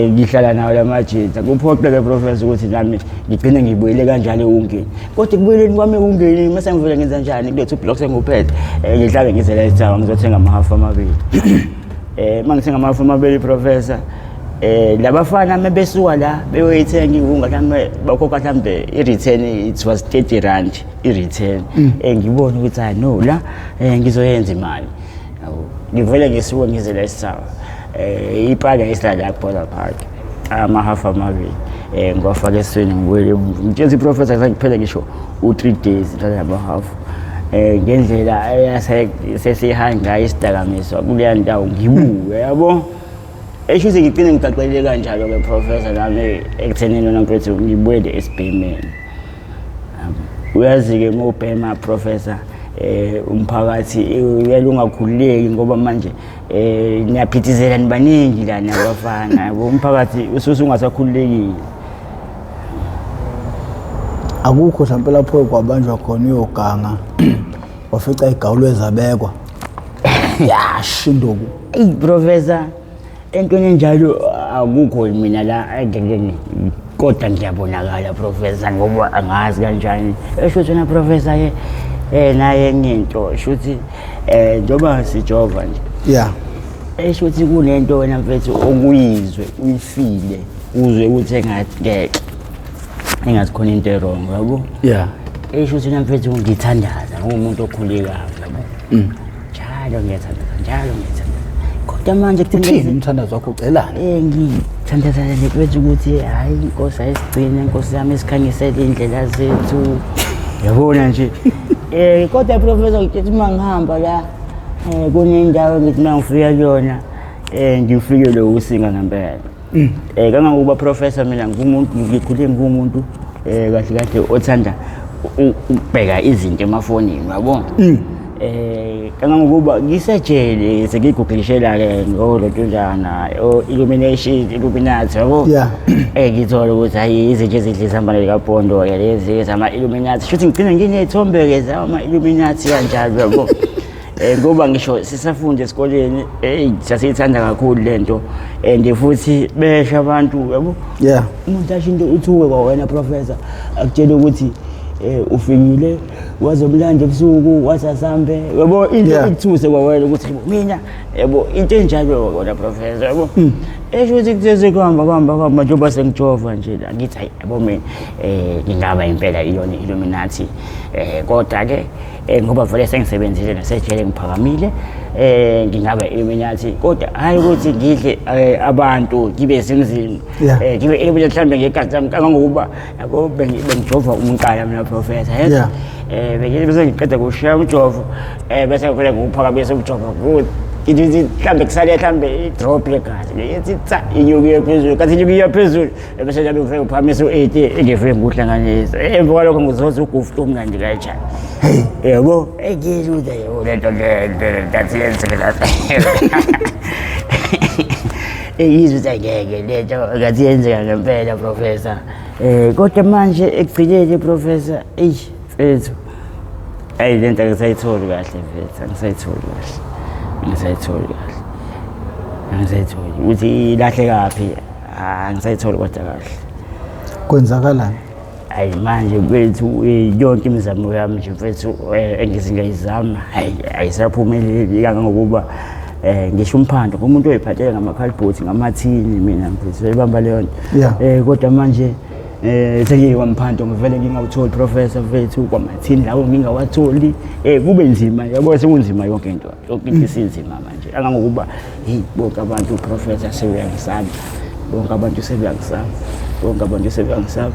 ngihlala nawo la majita, kuphoqe-ke, professor, ukuthi nami ngigcine ngibuyele kanjalo ewungeni. Kodwa ekubuyeleni kwami ewungeni, mase ngivele ngenza njani kule 2 blocks enguphethe? Ngihlale ngize la ethawa, ngizothenga amahafu amabili. Uma ngithenga amahafu amabili, professor, labafana uma besuka la beyoyithenga iwunga, mhlawumbe bakhokha mhlawumbe i-return, it was 30 rand i-return. Ngibone ukuthi hayi no, la ngizoyenza imali, yabo. Ngivele ngisuke ngize la esithawa, ipaka isila la Border Park, amahafu amabili ngiwafaka esweni, ngibuyele emuva. Ngitshela iprofessor, kuphele ngisho u-3 days ngithatha amahafu, ngendlela sesihambe ngayo isidakamizwa kuleya ndawo, ngibuye, yabo. Esho ukuthi ngigcine ngigaqelile kanjalo-ke, professor, nami ekuthenini wena mfethu ngibuyele esibhemeni. Uyazi-ke uma ubhema, professor, umphakathi uyale ungakhululeki, ngoba manje niyaphithizela, nibaningi la nabafana, yabo, umphakathi usuke ungasakhululekile. Akukho mhlawumpe lapho kwabanjwa khona uyoganga, wafica igawulwe zabekwa, yasho induku? Eyi professor, entweni enjalo akukho mina la engeke, kodwa ngiyabonakala, professor, ngoba angazi kanjani. Esho ukuthi wena, professor, ke naye enye into, shuthi njengoba sijova nje, esho ukuthi kunento wena mfethu okuyizwe uyifile, uzwe ukuthi engathi ngeke, engathi khona into e-wrong, yabo. Esho ukuthi wena mfethu, ngithandaza ngumuntu okhulekayo, yabo, njalo ngiyathandaza, njalo ngiyathandaza, kodwa manje Uthini umthandazo wakho, ucelani? Ngithandazela nje mfethu ukuthi hayi inkosi ayisigcine, inkosi yami isikhanyisele iy'ndlela zethu, yabona nje. Kodwa professor, ngithi uma ngihamba la, kunendawo ngithi uma ngifika kuyona, ngifikelwe usinga ngempela. Kangangokuba, professor, mina ngumuntu, ngikhule ngumuntu Kahle kahle othanda ukubheka izinto emafonini, yabo. Kangangokuba ngisejele sengigugilishela-ke ngolontunjana o-illumination, Illuminati, yabo. Ngithole ukuthi hayi, izinto ezinhle zihamba nelikabhondo-ke lezi zama-Illuminati, shuthi ngigcine nginey'thombe-ke zama-Illuminati kanjalo, yabo. Ngoba ngisho sisafunda esikoleni, eyi, sasiyithanda kakhulu lento, and futhi besho abantu, yabo. Umuntu asho into uthuke kwawena, professor, akutshela ukuthi ufikile wazomlanda ebusuku, wathi asambe, yabo, into ikuthuse kwawena ukuthi mina, yabo, into enjalo wena, professor, yabo. Esho ukuthi kuthe kuhamba kuhamba kuhamba, njengoba sengijova nje la, ngithi hayi, yabo, mina ngingaba impela iyona i-Illuminati, kodwa ke ngoba vele sengisebenzile nasejele, ngiphakamile, ngingaba Illuminati, kodwa hayi ukuthi ngidle abantu, ngibe semzini, ngibe Illuminati mhlambe ngegazi lami, kangangokuba yabo bengijova umqala mina, professor, yes. Bengithi bese ngiqeda kushiya umjovo, bese ngivele ngiwuphakamisa umjovo, ngithi mhlambe kusale mhlambe i-drop yegazi, ngithi tsa, inyuke phezulu, kathi inyuke phezulu, bese nami ngifike ngiphakamisa u-80, engifike ngikuhlanganisa. Emva kwalokho ngizoza ugufu omnandi kanjani, yabo, engiyilutha, yabo, lento le ngathi yenzeke lapha, eyizwe ukuthi angeke lento ngathi yenzeka ngempela, professor. Kodwa manje ekugcineni, professor, eyi mfethu, ayi, lento angisayitholi kahle, mfethu, angisayitholi kahle, angisayitholi kahle, angisayitholi ukuthi ilahlekaphi, angisayitholi kodwa kahle. Kwenzakalani? Hayi, manje mfethu, yonke imizamo yami nje, mfethu, engize ngiyayizama, hayi, ayisaphumeleli, kangangokuba ngisho umphando ngumuntu oyiphathele ngamakhalibhothi, ngamathini mina, mfethu, uyayibamba leyo nto. Kodwa manje sengiyikwamphando, ngivele ngingawutholi, professor, mfethu, kwamathini lawo ngingawatholi, kube nzima, yabo, sekunzima yonke into, yonke into isinzima manje, kangangokuba hey, bonke abantu, professor, sebeyangisaba, bonke abantu sebeyangisaba, bonke abantu sebeyangisaba.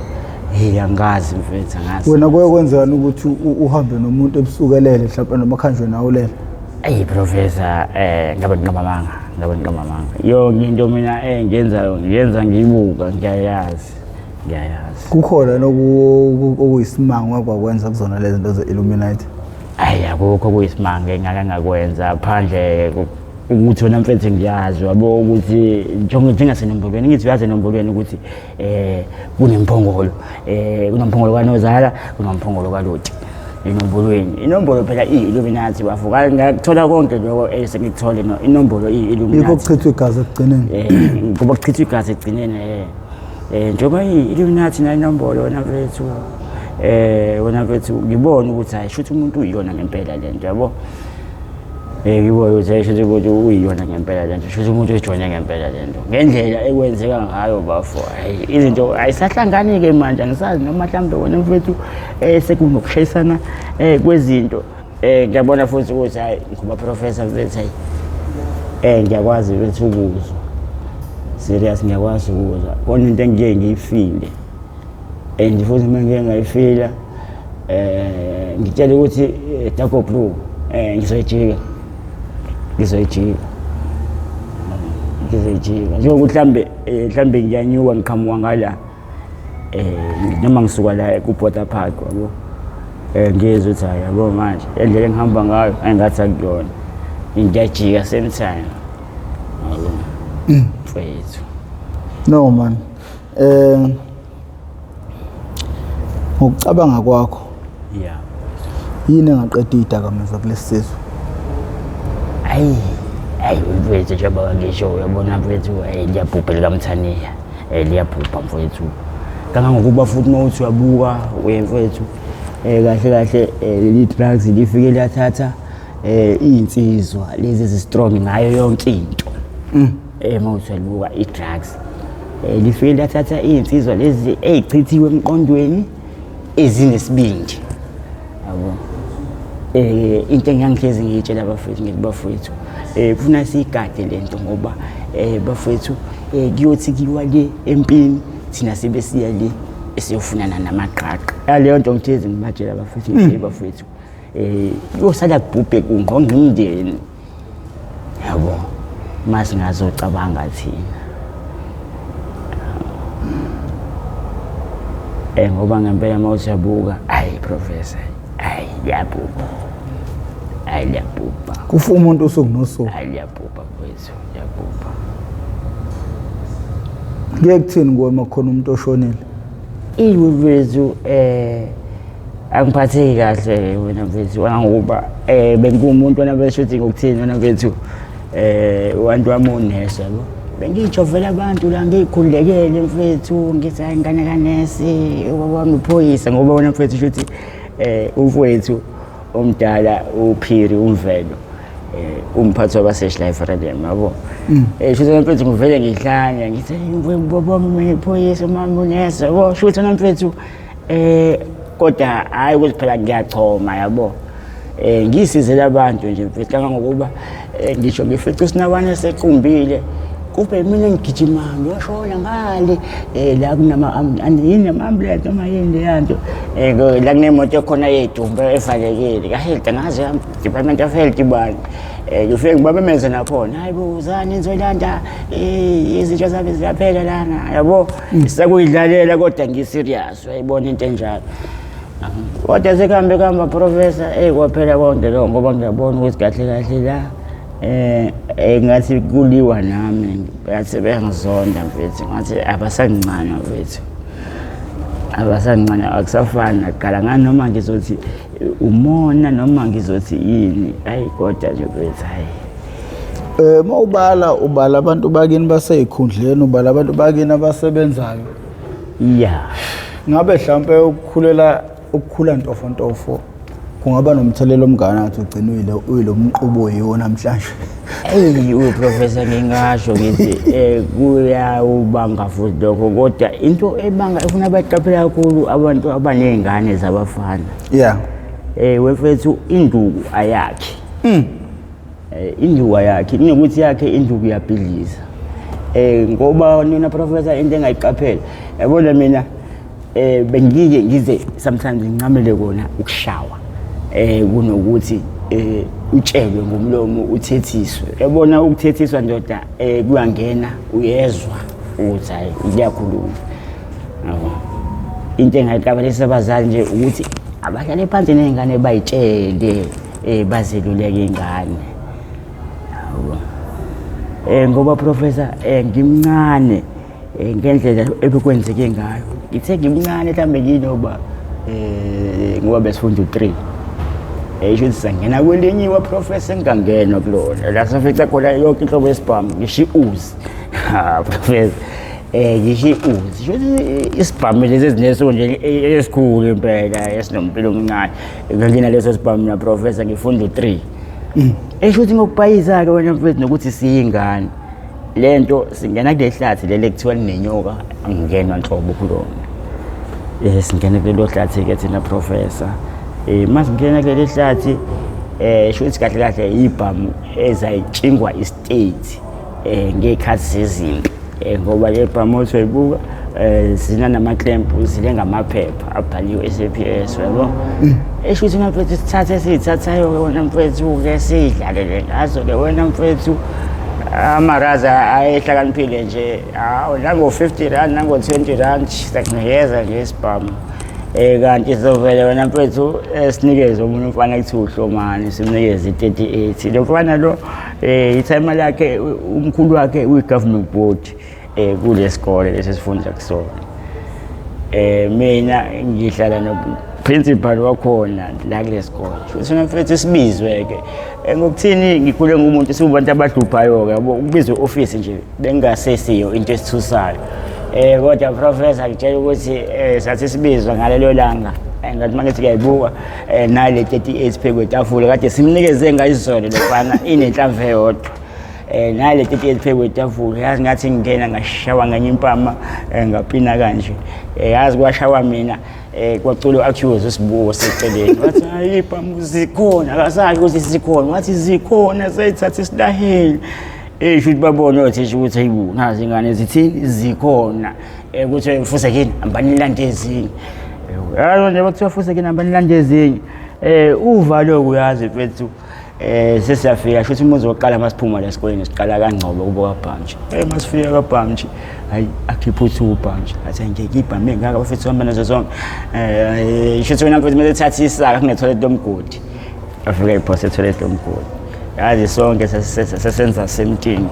Hey, angazi, mfethu, angazi. Wena kuye kwenzekani ukuthi uhambe nomuntu ebusuku elele, mhlawumbe noma khanjwe nawe ulele? Eyi professor, ngabe ngiqamba amanga, ngabe ngiqamba amanga. Yonke into mina engiyenzayo ngiyenza ngiyibuka, ngiyayazi, ngiyayazi. Kukhona okuyisimanga okwakwenza kuzona lezi zinto ze-Illuminati? Ayi, akukho okuyisimanga engake ngakwenza, phandle ukuthi wena mfethu ngiyazi, yabo, ukuthi njengasenombolweni, ngithi uyazi enombolweni ukuthi kunemphongolo, kunomphongolo kanozala, kunomphongolo kaloti enombolweni. Inombolo phela iyi-Illuminati, bafuka, ngakuthola konke lokho esengikuthole, no, inombolo iyi-Illuminati. Yikho kuchithwa igazi ekugcineni. Ngoba kuchithwa igazi ekugcineni, njengoba iyi-Illuminati nayo inombolo, wena mfethu, wena mfethu, ngibona ukuthi hayi, shuthi umuntu uyiyona ngempela le nto, yabo. Ngibona ukuthi hayi, shuthi umuntu uyiyona ngempela le nto, shuthi umuntu uyijoyine ngempela le nto, ngendlela ekwenzeka ngayo, bafo. Hayi, izinto ayisahlangani-ke manje, angisazi noma mhlawumbe wena mfethu sekunokushayisana kwezinto. Ngiyabona futhi ukuthi hayi, ngoba professor mfethu, hayi, ngiyakwazi mfethu ukuzwa, serious, ngiyakwazi ukuzwa khona into engiye ngiyifile, and futhi uma ngike ngayifila, ngitshela ukuthi dark or blue, ngizoyijika, ngizoyijika, ngizoyijika, njengokuthi mhlambe mhlambe ngiyanyuka, ngiqhamuka ngala, noma ngisuka la ku-Border Park, yabo, ngiyezwa ukuthi hayi, yabo, manje endlela engihamba ngayo engathi akuyona, ngiyajika same time, yabo, mfethu. No man, ngokucabanga kwakho, yini engaqeda iy'dakamizwa kulesi sizwe? Hayi, hayi mfethu, njengoba ngisho, uyabona mfethu, liyabhubha elikamthaniya, liyabhubha mfethu, kangangokuba futhi uma uthi uyabuka, uye mfethu, kahle kahle, leli drugs lifike liyathatha iy'nsizwa lezi ezi-strong ngayo yonke into. Uma uthi uyaluka i-drugs, lifike liyathatha iy'nsizwa lezi ey'chithiwe emqondweni, ezinesibindi, yabo. Into engiyangihlezi ngiyitshela abafowethu, ngithi bafowethu, kufuna siyigade lento, ngoba bafowethu, kuyothi kuyiwa le empini, thina sibe siya le esiyofunana namaqaqa. Leyo nto ngihlezi ngibatshela abafowethu, ngithi bafowethu, kuyosala kubhubhe kungqongqa imindeni, yabo, masingazocabanga thina. Ngoba ngempela uma usabuka, hayi professor, hayi liyabhubha, hayi liyabhubha. Kufa umuntu usuku nosuku. Hayi liyabhubha mfowethu, liyabhubha. Kuye kuthini kuwe uma kukhona umuntu oshonile? Iwe mfethu, angiphatheki kahle wena mfethu, ngoba bengumuntu wena mfethu, shuthi ngokuthini wena mfethu, wantu wami unesi yabo. Bengijovela abantu la ngikhululekele mfethu, ngithi hayi ngane kanesi, ubaba wami uphoyisa, ngoba wena mfethu shuthi umfowethu omdala uPhiri uMvelo, umphathi wabaseshi la eVredem yabo. Shuthi mfethu ngivele ngihlanya ngithi ubaba wami uphoyisa, umama unesi yabo, shuthi wena mfethu kodwa hayi ukuthi phela ngiyachoma yabo. Ngisizela abantu nje mfethu kangangokuba ngisho ngifica isinawane sequmbile kube mina ngigijimayo ngiyoshona ngale la kunama yini ama-ambulance noma yini leya nto, la kunemoto ekhona yedumbe evalekile ka-health, angazi Department of Health bani, ngifike ngibabemeze nakhona, hayi bo uzani nizolanda izinto zami ziyaphela lana yabo, sekuyidlalela kodwa ngi-serious uyayibona into enjalo. Kodwa sekuhambe kuhamba professor, kwaphela konke lokho ngoba ngiyabona ukuthi kahle kahle la ngathi kuliwa nami, ngathi bengizonda mfethu, ngathi abasangincane mfethu, abasangincane, akusafani nakuqala. Ngani noma ngizothi umona noma ngizothi yini, hayi kodwa nje mfethu hayi. Uma ubala ubala abantu bakini basey'khundleni, ubala abantu bakini abasebenzayo. Yeah. Ngabe mhlampe ukukhulela ukukhula ntofontofo kungaba nomthelela omngana ngathi ugcine uyilo mqubo yiwo namhlanje? Eyi uprofessor, ngingasho ngithi kuyawubanga futhi lokho, kodwa into ebanga efuna baqaphela kakhulu abantu abaney'ngane zabafana. Wefethu induku ayakhi. Induku ayakhi, kunokuthi yakhe induku iyabhidliza. Ngoba nina professor into engayiqaphela, yabona mina bengike ngize sometimes ngincamele kona ukushawa kunokuthi utshelwe ngomlomo uthethiswe. Yabona ukuthethiswa ndoda kuyangena, uyezwa ukuthi hayi kuyakhuluma. Yabo. Into engayiqaphelisa abazali nje ukuthi abahlale phansi ney'ngane bayitshele bazeluleke iy'ngane. Yabo. Ngoba professor ngimncane ngendlela ebekwenzeke ngayo. Ngithe ngimncane mhlambe nginoba ngoba besifunda u3. Isho ukuthi sangena kwelinye iwa professor engangenwa kulona. La safica khona yonke inhlobo yesibhamu, ngisho i-Uzi. Ha professor. Ngisho i-Uzi. Isho ukuthi isibhamu lezi ezineso nje esikhulu impela esinompilo omncane. Ngangina leso sibhamu na professor ngifunda u3. Esho ukuthi ngokubhayiza ke wena mfethu nokuthi siyingane. Lento singena kule hlathi leli ekuthiwa linenyoka, angingenwa nhlobo kulona. Singena kulelo hlathi ke thina professor. Masingena kuleli hlathi sho ukuthi kahle kahle ibhamu ezayitshingwa istate ngey'khathi zezimpi. Ngoba le bhamu othi uyayibuka zina nama-clamp, zile ngamaphepha abhaliwe SAPS yabo. Esho ukuthi mfethu sithathe esiyithathayo ke wena mfethu ke sidlalele ngazo ke wena mfethu. Amaraza ayehlakaniphile nje, hawu nango-50 rand nango-20 rand sakunikeza nje isibhamu. Kanti sovele wena mfethu sinikeze omunye umfana kuthiwa uHlomane, simnikeze i-38. Lo mfana lo ithayima lakhe umkhulu wakhe uyi-government board kule sikole lesi esifunda kusona. Mina ngihlala no principal wakhona la kule sikole. Futhi mfethu sibizwe ke. Ngokuthini ngikhule ngumuntu siwubantu abahluphayo ke yabo, ukubizwa e-office nje bengasesiyo into esithusayo. Kodwa professor ngitshela ukuthi sathi sibizwa ngalelo langa. Ngathi mangithi ngiyayibuka nale 38 phezu kwetafula kade simnikeze ngayizolo lefana inenhlamvu eyodwa. Nale 38 phezu kwetafula yazi ngathi ngingena ngashawa ngenye impama ngapina kanje. Yazi kwashawa mina kwacula u-accuse usibuko seceleni wathi hayi ibhamu zikhona, akasazi ukuthi zikhona, wathi zikhona seyithatha isilaheni. Sho ukuthi babone othisha ukuthi hayibo nazi ingane zithini zikhona. Ukuthi fusekini hambani nilande ezinye. Yazi nje bakuthiwa fusekini hambani nilande ezinye. Uvalo uyazi mfethu. Sesiyafika shuthi umuzi wokuqala masiphuma la esikoleni siqala kaNgcobo kubo kaBhamji. Masifika kaBhamji, hayi akhipha uthi uBhamji. Athi ngeke ibhame ngaka bafethu hamba nazo zonke. Shuthi wena mfethu mase thatha isaka kune toilet lomgodi. Afika iphose toilet lomgodi. Yazi sonke sasenza same thing.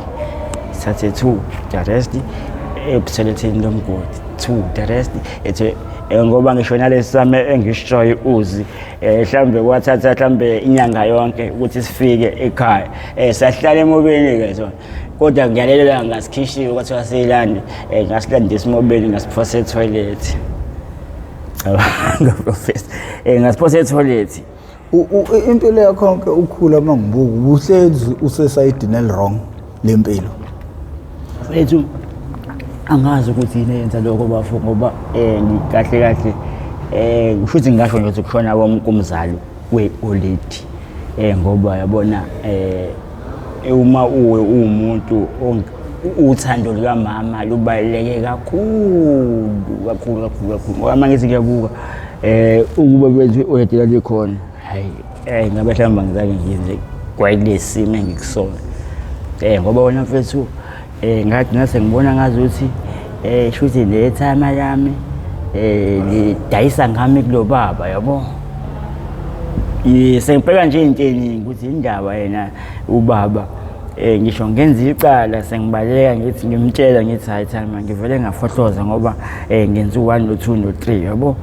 Sithathe 2 the rest etoiletini lomgodi. 2 the rest ethe ngoba ngisho nalesi sami engisishoyo uzi mhlambe kwathatha mhlambe inyanga yonke ukuthi sifike ekhaya. Sahlala emobeni ke sona, kodwa ngiyalelela ngasikhishiwe kwathiwa siyilande. Ngasilanda esimobeni ngasiphosa etoilet. Cabanga professor, ngasiphosa etoilet. Impilo yakho yonke ukhula, uma ngibuka ubuhlezi usesayidini eli-wrong lempilo. Mfethu, angazi ukuthi yini eyenza lokho bafo, ngoba kahle kahle kusho ukuthi ngingasho nje ukuthi kushona komzali we-oledi, ngoba yabona uma uwe uwumuntu uthando lukamama lubaluleke kakhulu kakhulu kakhulu kakhulu, ngoba uma ngithi ngiyabuka ukuba bethu i-oledi lalikhona, hayi ngabe mhlawumbe angizange ngiyenze kwayilesi simo engikusona, ngoba wena mfethu ngathi ngase ngibona ngazi ukuthi shuthi le timer yami lidayisa ngami kulo baba, yabo. Sengibheka nje into eningi ukuthi indaba yena ubaba ngisho ngenza icala sengibaleka ngithi ngimtshela ngithi hayi timer ngivele ngafohloza ngoba ngenza u-1 no-2 no-3, yabo.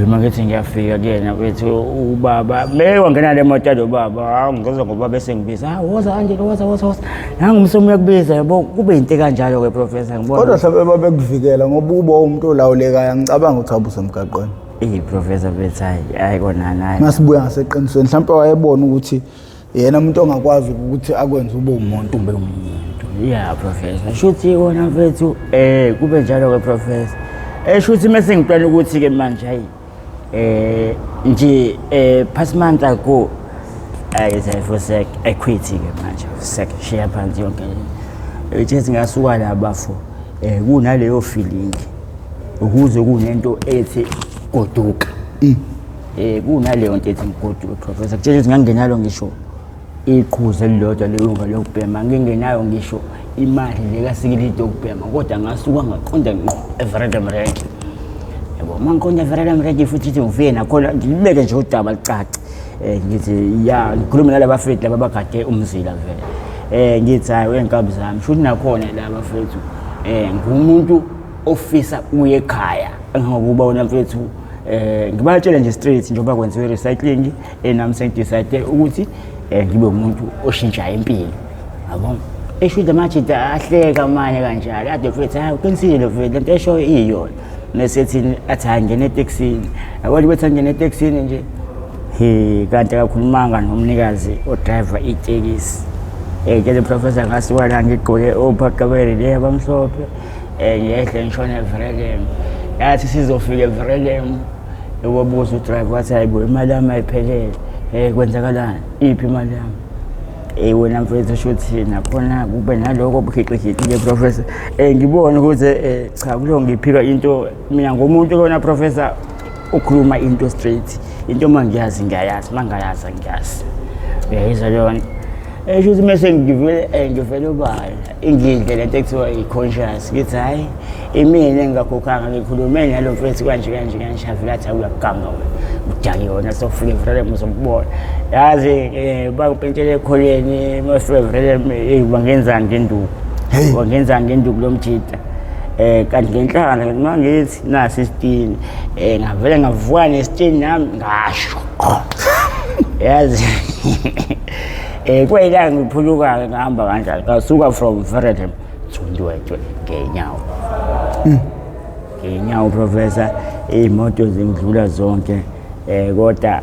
Uma ngithi ngiyafika kuyena kwethu ubaba wangena le moto yalo baba, hawu ngizwa ngoba bese ngibiza, ah woza Angelo, woza woza woza, nangu umsomo uyakubiza, yabo. Kube into kanjalo-ke professor, ngibona. Kodwa mhlawumbe babekuvikela ngoba uba umuntu olawulekayo, angicabanga ukuthi abe usemgaqweni. Professor bethi hayi hayi kona hayi. Masibuya ngaseqinisweni, mhlawumbe wayebona ukuthi yena umuntu ongakwazi ukuthi akwenze ube umuntu. Ube umuntu, ya professor, shuthi kona mfethu kube njalo-ke professor. Shuthi mase ngiplana ukuthi-ke manje hayi nje past month ago ayisayifosek I quit-ke manje, sek shiya phansi yonke le nto. Ngasuka la bafo, kunaleyo feeling ukuze kunento ethi goduka, kunaleyo nto ethi ngigoduke professor. Kutshela ukuthi ngangingenalo ngisho iqhuzu elilodwa leyunga lokubhema, ngingenayo ngisho imali le kasikilidi yokubhema, kodwa ngasuka ngaqonda ngqo eVerulam Rank, yabo. Uma ngiqonda eVerulam Rank futhi ithi ngifike nakhona ngilibeke nje udaba licace, ngithi ya ngikhulume nalaba bafethu laba bagade umzila vele, ngithi hayi wenkabi zami, shuthi nakhona laba bafethu ngumuntu ofisa uye ekhaya, engangokuba wona mfethu ngibatshele nje straight njengoba kwenziwe recycling, nami sengidecide ukuthi ngibe umuntu oshintshayo impilo, yabo. Esho ukuthi amajida ahleka amanye kanjalo ade mfethu, hayi uqinisile mfethu, lento eshoyo iyona. Mesethini athi hayi ngena etekisini, yabona bethi angena etekisini nje, he kanti akakhulumanga nomnikazi odrayiva itekisi. Tshele professor, ngasuka la ngigqoke ophaqa le abamhlophe, ngehle ngishona eVerulam. Yathi sizofika eVerulam, wabuza udrayiva wathi hayi bo, imali yami ayiphelele, kwenzakalani, iphi imali yami? Wena mfethu, shuthi nakhona kube naloko bukhiqikhixi-ke professor. Ngibone ukuthi cha kulo ngiphika into mina ngumuntu lona professor ukhuluma into straight, into uma ngiyazi ngiyayazi, uma ngingayazi angiyazi, uyayizwa leyo nto. Shuthi mese ngivele ngivele ubala ingidle lento ekuthiwa i-conscious, ngithi hhayi imina engingakhokhanga, ngikhulume nalo mfethu kanje kanje kanje, avele athi uyaganga wena, udakiwe wena, sofika eVerulam uzokubona. Yazi bangipentshela ekholeni masifika eVerulam, eyi bangenzani ngenduku, bangenzani ngenduku lo mjida. Kanti ngenhlahla ngithi uma ngithi nasi isitini, ngavele ngavuka nesitini nami ngasho, yazi kweyilanga ngiphuluka-ke ngahamba kanjalo ngasuka from Verulam to Ndwedwe ngenyawo, ngenyawo professor. Iy'moto zingidlula zonke, kodwa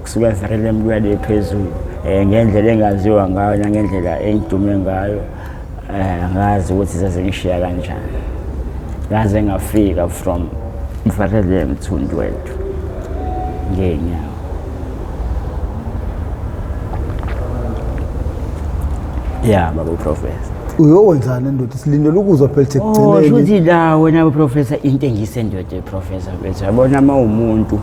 kusuka eVerulam kuya le phezulu, ngendlela engaziwa ngayo nangendlela engidume ngayo, angazi ukuthi sezingishiya kanjani, ngaze ngafika from Verulam to Ndwedwe ngenyawo. Ya baba professor. Uyokwenzani ndoda? Silindele ukuzwa phela Oh, ekugcineni. Shuthi la wena professor, into engiyisendoda professor bethu, yabona uma umuntu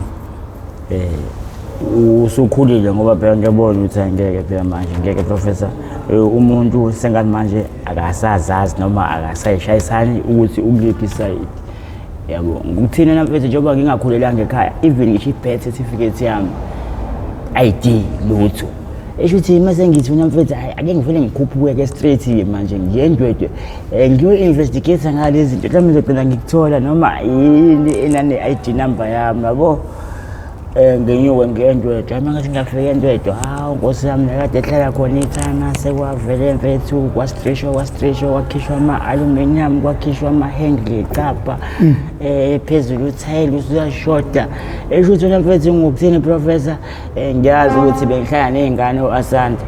Usukhulile ngoba phela ngiyabona ukuthi angeke phela manje ngeke professor umuntu sengathi manje akasazazi noma akasayishayisani ukuthi ukuliphi isayidi yabo. Ngikuthina na mfethu, njengoba ngingakhulelanga ekhaya, even ngisho i-birth certificate yami, ID, lutho. Esho ukuthi mase ngithi mina mfethu, hayi, ake ngivele ngikhuphuke-ke straight-ke manje ngiye eNdwedwe, ngiyo-investigate ngalezi zinto, mhlawumbe ngizogcina ngikuthola noma yini enane-ID number yami yabo. Nginyuke ngiye eNdwedwe, uma ngathi ngiyafika eNdwedwe, hawu nkosi yami, nakade ehlala khona ithanga sekwavele mfethu kwastrishwa kwastrishwa kwakhishwa ama-aluminium, kwakhishwa ama-handle ecapha phezulu uthayela usuyashoda. Esho ukuthi wena mfethu ngokuthini professor, ngiyazi ukuthi bengihlala ney'ngane o-Asanda,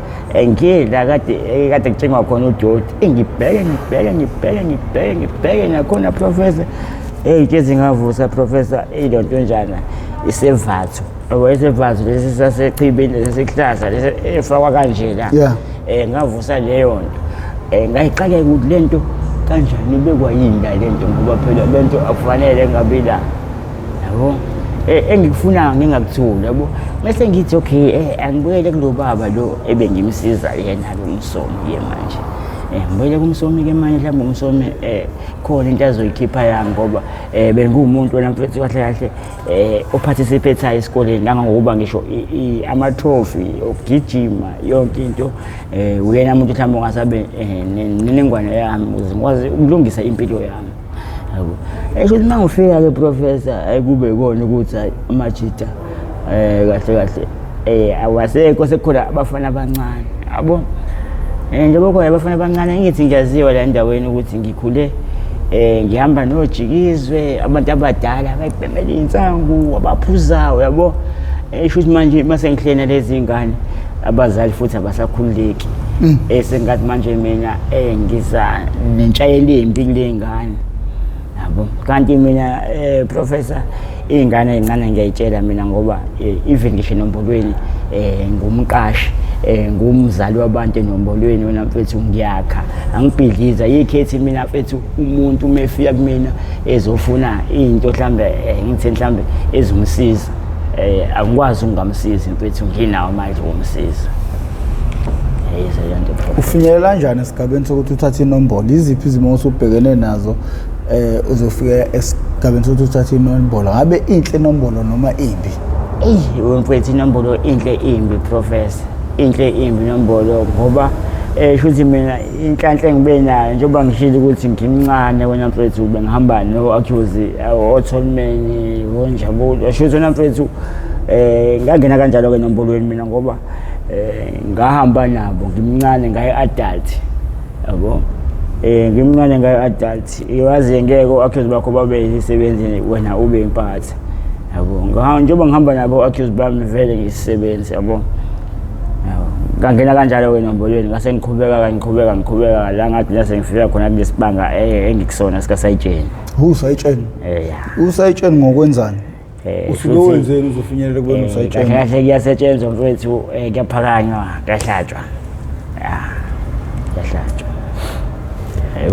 ngiye la kade kade kuthengwa khona udoti, ngibheke ngibheke ngibheke ngibheke ngibheke nakhona professor. Eyi ke ngavusa professor, ilo nto njana isevatho yabo, isevatho lesi sasechibini lesi sihlaza lesi efakwa kanje la. Ngavusa leyo nto, ngayixakeka ukuthi le nto kanjani ibekwa yini la le nto, ngoba phela le nto akufanele ngabi la yabo. Engikufunayo ngingakutholi yabo. Bese ngithi okay, angibuyele kulo baba lo ebengimsiza yena lo Msomi ke manje. Ngibuyele kuMsomi ke manje, mhlawumbe uMsomi khona into azoyikhipha yami, ngoba benguwumuntu wena mfethu kahle kahle oparticipate esikoleni, kangangokuba ngisho ama-trophy okugijima yonke into, uyena muntu mhlawumbe ongasabe nenengwane yami ukuze ngikwazi ukulungisa impilo yami yabo. Esho ukuthi uma ngifika-ke professor, hayi kube kona ukuthi hayi amajita kahle kahle awasekho, sekukhona abafana abancane yabo. Njengoba khona abafana abancane, ngithi ngiyaziwa la endaweni ukuthi ngikhule ngihamba nojikizwe abantu abadala abayibhemela iy'nsangu abaphuzayo yabo. Esho ukuthi manje mase ngihlena lezi ngane, abazali futhi abasakhululeki, sengathi manje mina ngiza nentshayelo embi kule ngane yabo. Kanti mina professor, iy'ngane ey'ncane ngiyayitshela mina, ngoba even ngisho enombolweni ngumqashi, ngumzali wabantu enombolweni wena mfethu, ngiyakha angibhidliza yikhethi mina mfethu. Umuntu uma efika kumina ezofuna into mhlambe, ngithi mhlambe ezomsiza, angikwazi ukungamsiza mfethu, nginawo amandla okumsiza. Yizo leyo nto professor. Ufinyelela kanjani esigabeni sokuthi uthathe inombolo? Iziphi izimo osubhekene nazo uzofika esigabeni sokuthi uthathe inombolo? Ngabe inhle inombolo noma imbi? Eyi wemfethu, inombolo inhle imbi professor, inhle imbi inombolo, ngoba shuthi mina inhlanhla engibe nayo, njengoba ngishilo ukuthi ngimncane wena mfethu, bengihamba no-accuse oTolman oNjabulo, shuthi wena mfethu ngangena kanjalo-ke enombolweni mina, ngoba ngahamba nabo ngimncane ngaye-adult yabo. Ngimncane ngaye-adult, yazi ngeke o-accuse bakho babe yisisebenzi wena ube impatha yabo. Njengoba ngihamba nabo o-accuse bami vele ngiyisisebenzi yabo. Yabo, ngangena kanjalo-ke enombolweni, ngase ngiqhubeka ngiqhubeka ngiqhubeka la ngathi la sengifika khona kulesi banga engikusona sikasayitsheni. Usayitsheni? Ya. Usayitsheni ngokwenzani? Usuke wenzeni uzofinyelela kubona usayitsheni? Kahle kahle kuyasetshenzwa mfethu, kuyaphakanywa, kuyahlatshwa, ya, kuyahlatshwa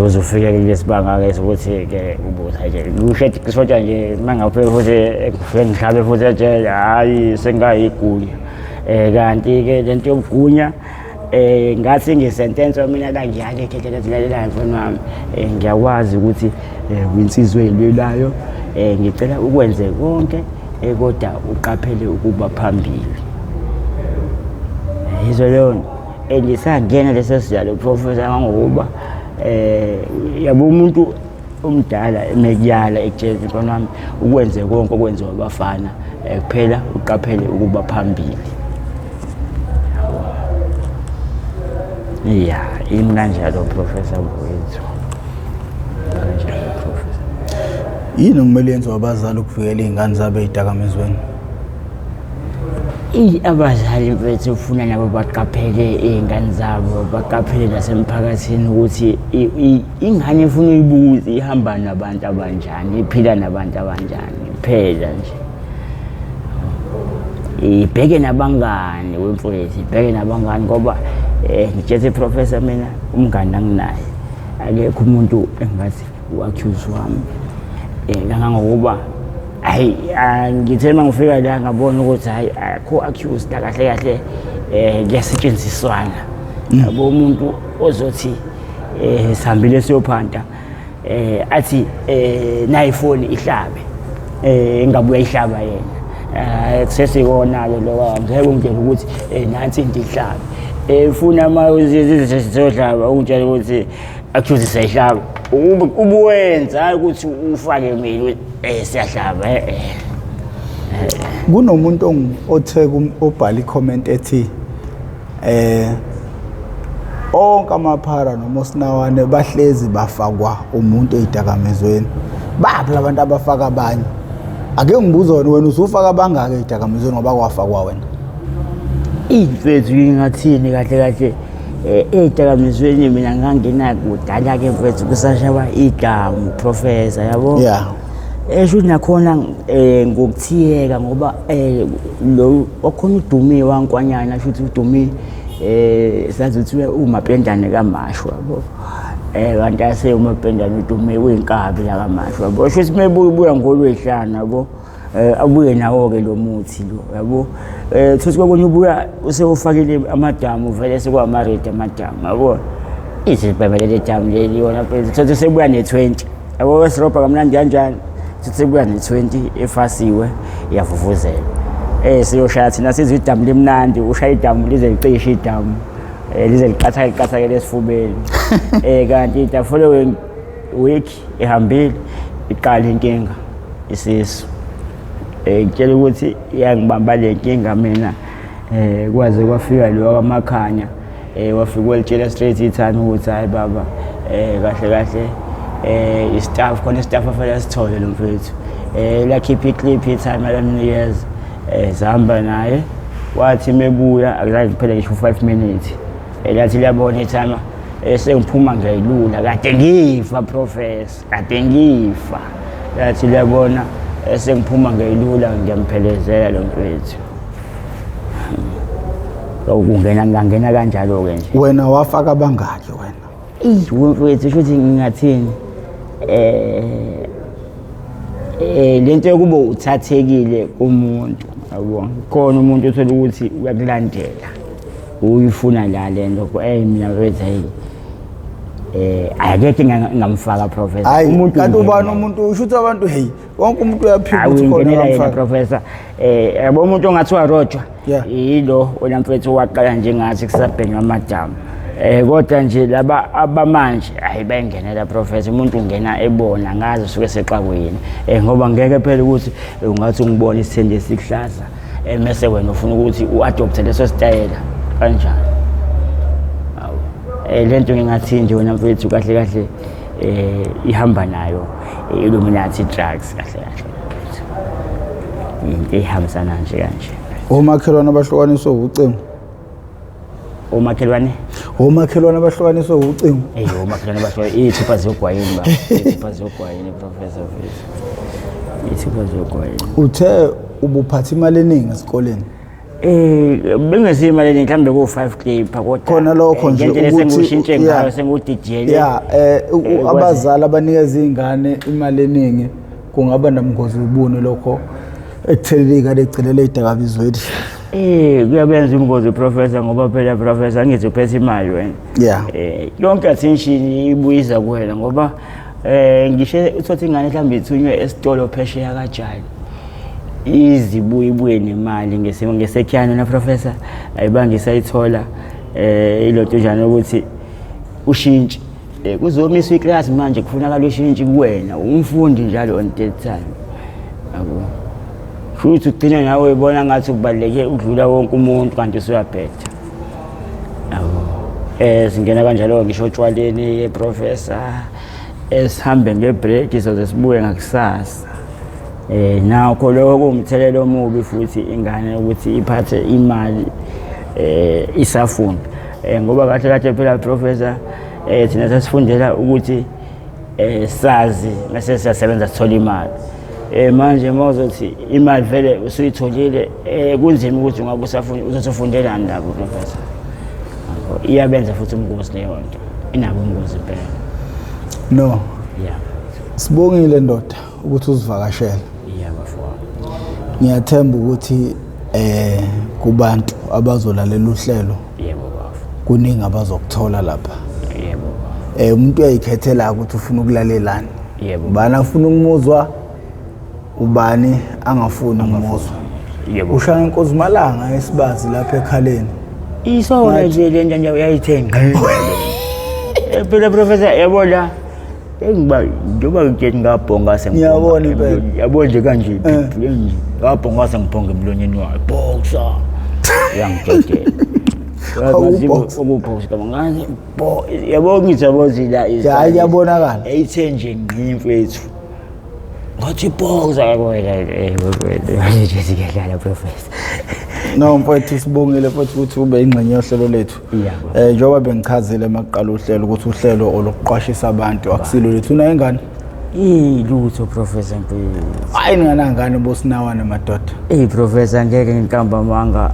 uze ufike kulesi banga-ke sokuthi-ke ubusayitsheni. Kushoda nje uma ngafike futhi ngifike ngihlabe futhi ejele, hhayi sengayigunya. Kanti-ke lento yokugunya, ngathi ngisentenswa mina la ngiyale khekelelayo mfana wami, ngiyakwazi ukuthi uyinsizwa eyilwelayo, ngicela ukwenze konke, kodwa uqaphele ukuba phambili. Yizo leyo nto and sangena leso siyalo professor, kangangokuba yabo umuntu omdala emekuyala ekutshela mfana wami ukwenze konke okwenziwa abafana, kuphela uqaphele ukuba phambili. Ya, imi kanjalo professor wethu, kanjalo professor. Yini okumele yenziwe abazali ukuvikela iy'ngane zabo ey'dakamizweni? Eyi abazali mfethu ufuna nabo baqaphele iy'ngane zabo, baqaphele nasemphakathini ukuthi ingane ifuna uyibuze ihamba nabantu abanjani, iphila nabantu abanjani, kuphela nje. Ibheke nabangani wemfowethu, ibheke nabangani, ngoba ngitshela professor, mina umngani anginaye, akekho umuntu engathi u-accuse wami, kangangokuba Hayi, ngithe uma ngifika la ngabona ukuthi hayi akho accused la, kahle kahle kuyasetshenziswana. Yabo, umuntu ozothi sihambile siyophanta, athi nayi ifoni ihlabe, engabuya ihlaba yena. Kusesikona-ke lokho, ngeke ungitshele ukuthi nansi into ihlabe. Funa uma zizohlaba ungitshele ukuthi accuse siyayihlaba. Ubuwenza hayi ukuthi ufake mina siyahlaba. Kunomuntu othe obhala i-comment ethi onke amaphara noma osinawane bahlezi bafakwa umuntu ezidakamizweni. Baphi labantu abafaka abanye? Ake ngibuze wena, wena usufaka abangaki ezidakamizweni ngoba kwafakwa wena? Mfethu, ngingathini kahle kahle, ey'dakamizweni mina ngangena kudala-ke mfethu, kusashawa idamu, professor, yabo. Esho ukuthi nakhona ngokuthiyeka ngoba lo wakhona uDumi wankwanyana, sho ukuthi uDumi sazi ukuthi umapendane kaMashu, yabo. Kanti ase umapendane uDumi uyinkabi la kaMashu, yabo. Sho ukuthi mebuya ubuya ngolwehlanu, yabo. Abuye nawo-ke lo muthi lo, yabo. Thothi kokunye ubuya usewufakile amadamu, vele sekuwamaredi amadamu, yabo. Ithi libhebelele idamu leli yona mfethu, thothi sebuya ne-20, yabo, wesirobha kamnandi kanjani, thothi sebuya ne-20 efasiwe iyavuvuzela. Siyoshaya thina sizwe idamu limnandi, ushaya idamu lize licishe idamu, lize liqathake liqathakele esifubeni. Kanti the following week ihambile iqala inkinga isisu. Ngitshela ukuthi iyangibamba le nkinga mina, kwaze kwafika lo kaMakhanya, wafika walitshela straight ithani ukuthi hayi baba, kahle kahle i-staff khona, i-staff afanele asithole lo mfethu. Lakhipha i-clip i-timer lamnikeza, sahamba naye, wathi mebuya akuzange kuphele ngisho 5 minutes, lathi liyabona i-timer, sengiphuma ngiyayilula, kade ngifa professor, kade ngifa. Lathi liyabona, sengiphuma ngiyayilula, ngiyamphelezela lo mfethu. Ukungena ngangena kanjalo-ke nje. Wena wafaka abangaki wena? Eyi mfethu, sho ukuthi ngingathini, lento yokuba uthathekile kumuntu, yabo, khona umuntu uthola ukuthi uyakulandela, uyifuna la lento. Mina mfethu, hey, akekho engamfaka professor. Hayi, umuntu kanti ubani umuntu usho ukuthi abantu, hey, wonke umuntu uyaphika ukuthi khona ungenela yena professor. Yabo, umuntu ongathi warojwa yilo wena mfethu, waqala njengathi kusabhenywa amadamu. Kodwa nje laba abamanje hayi bayingenela professor, umuntu ungena ebona ngazi usuke sexakweni, ngoba ngeke phela ukuthi ungathi ungibona isithende esikuhlaza, mese wena ufuna ukuthi u-adopte leso sitayela kanjani. Awu, lento ngingathi nje wena mfethu kahle kahle ihamba nayo Illuminati drugs kahle kahle, into ehambisana nje kanje. Omakhelwane abahlukaniswe ucingo. Omakhelwane? Omakhelwane abahlukaniswe ucingo. Eyi, omakhelwane abahlukaniswe iy'thupha zogwayini ba, iy'thupha zogwayini professor mfethu, iy'thupha zogwayini. Uthe ubuphatha imali eningi esikoleni? Bengesiyo imali eningi, mhlawumbe ku-5 clipper, kodwa khona lokho nje ngendlela esengushintshe ngayo, sengudidiyele. Ya, abazali abanikeza iy'ngane imali eningi kungaba namngozi ubuni lokho ekutheleni iy'ngane egcinele ey'dakamizweni? Kuyabenza ingozi professor, ngoba phela professor angithi uphethe imali wena. Yonke attention ibuyisa kuwena, ngoba ngisho uthatha ingane mhlawumbe ithunywe esitolo phesheya kajali, izibuye ibuye nemali ngesimo ngesekhiyana na professor, ayibange isayithola ilonto njani ukuthi ushintshe. Kuzomiswa iclass manje, kufunakala ushintshe kuwena umfundi njalo on that time, yabo, futhi ugcina nawe ubona ngathi kubaluleke ukudlula wonke umuntu, kanti usuyabheda, yabo. Singena kanjalo ngisho otshwaleni professor, esihambe ngebreak soze sibuye ngakusasa. Nakho lokho kuwumthelela omubi futhi ingane ukuthi iphathe imali isafunda, ngoba kahle kahle phela professor, thina sasifundela ukuthi sazi mase siyasebenza sithola imali. Manje uma uzothi imali vele usuyitholile, kunzima ukuthi ungabe usafunda, uzothi lapho professor. Ngakho iyabenza futhi umngozi leyo nto, inabo umngozi impela. No. Sibongile ndoda ukuthi uzivakashele. Yeah bafo. Ngiyathemba ukuthi kubantu abazolalela uhlelo. Yebo bafo. Kuningi abazokuthola lapha. Yebo. Umuntu uyayikhethela ukuthi ufuna ukulalelani. Yebo. Ubani afuna ukumuzwa, ubani angafuni ukumuzwa. Yebo. Ushaya inkozimalanga esibazi lapha ekhaleni. Isona nje le nto nje uyayithenga. Phela professor yabona engiba njengoba ngithe ngabhonga sengibhonga. Ngiyabona impela. Yabo nje kanje nje ngabhonga sengibhonga emlonyeni wayo. Boxer. Uyangidedela. Awubhoxa. Ukubhoxa ngathi bo yabo ngithi yabo zila Hayi kuyabonakala. Eyithe nje ngqi mfethu. Ngathi boxer yabo nje siyadlala professor. No mfowethu sibongile futhi ukuthi ube ingxenye yohlelo lethu. Yebo. Njengoba bengichazile maqala uhlelo ukuthi uhlelo olokuqwashisa abantu akusilo lethu. Unayo ingane? Ilutho professor mfethu. Hayi ninganangane bosinawana madoda. Ey professor ngeke ngiqamba amanga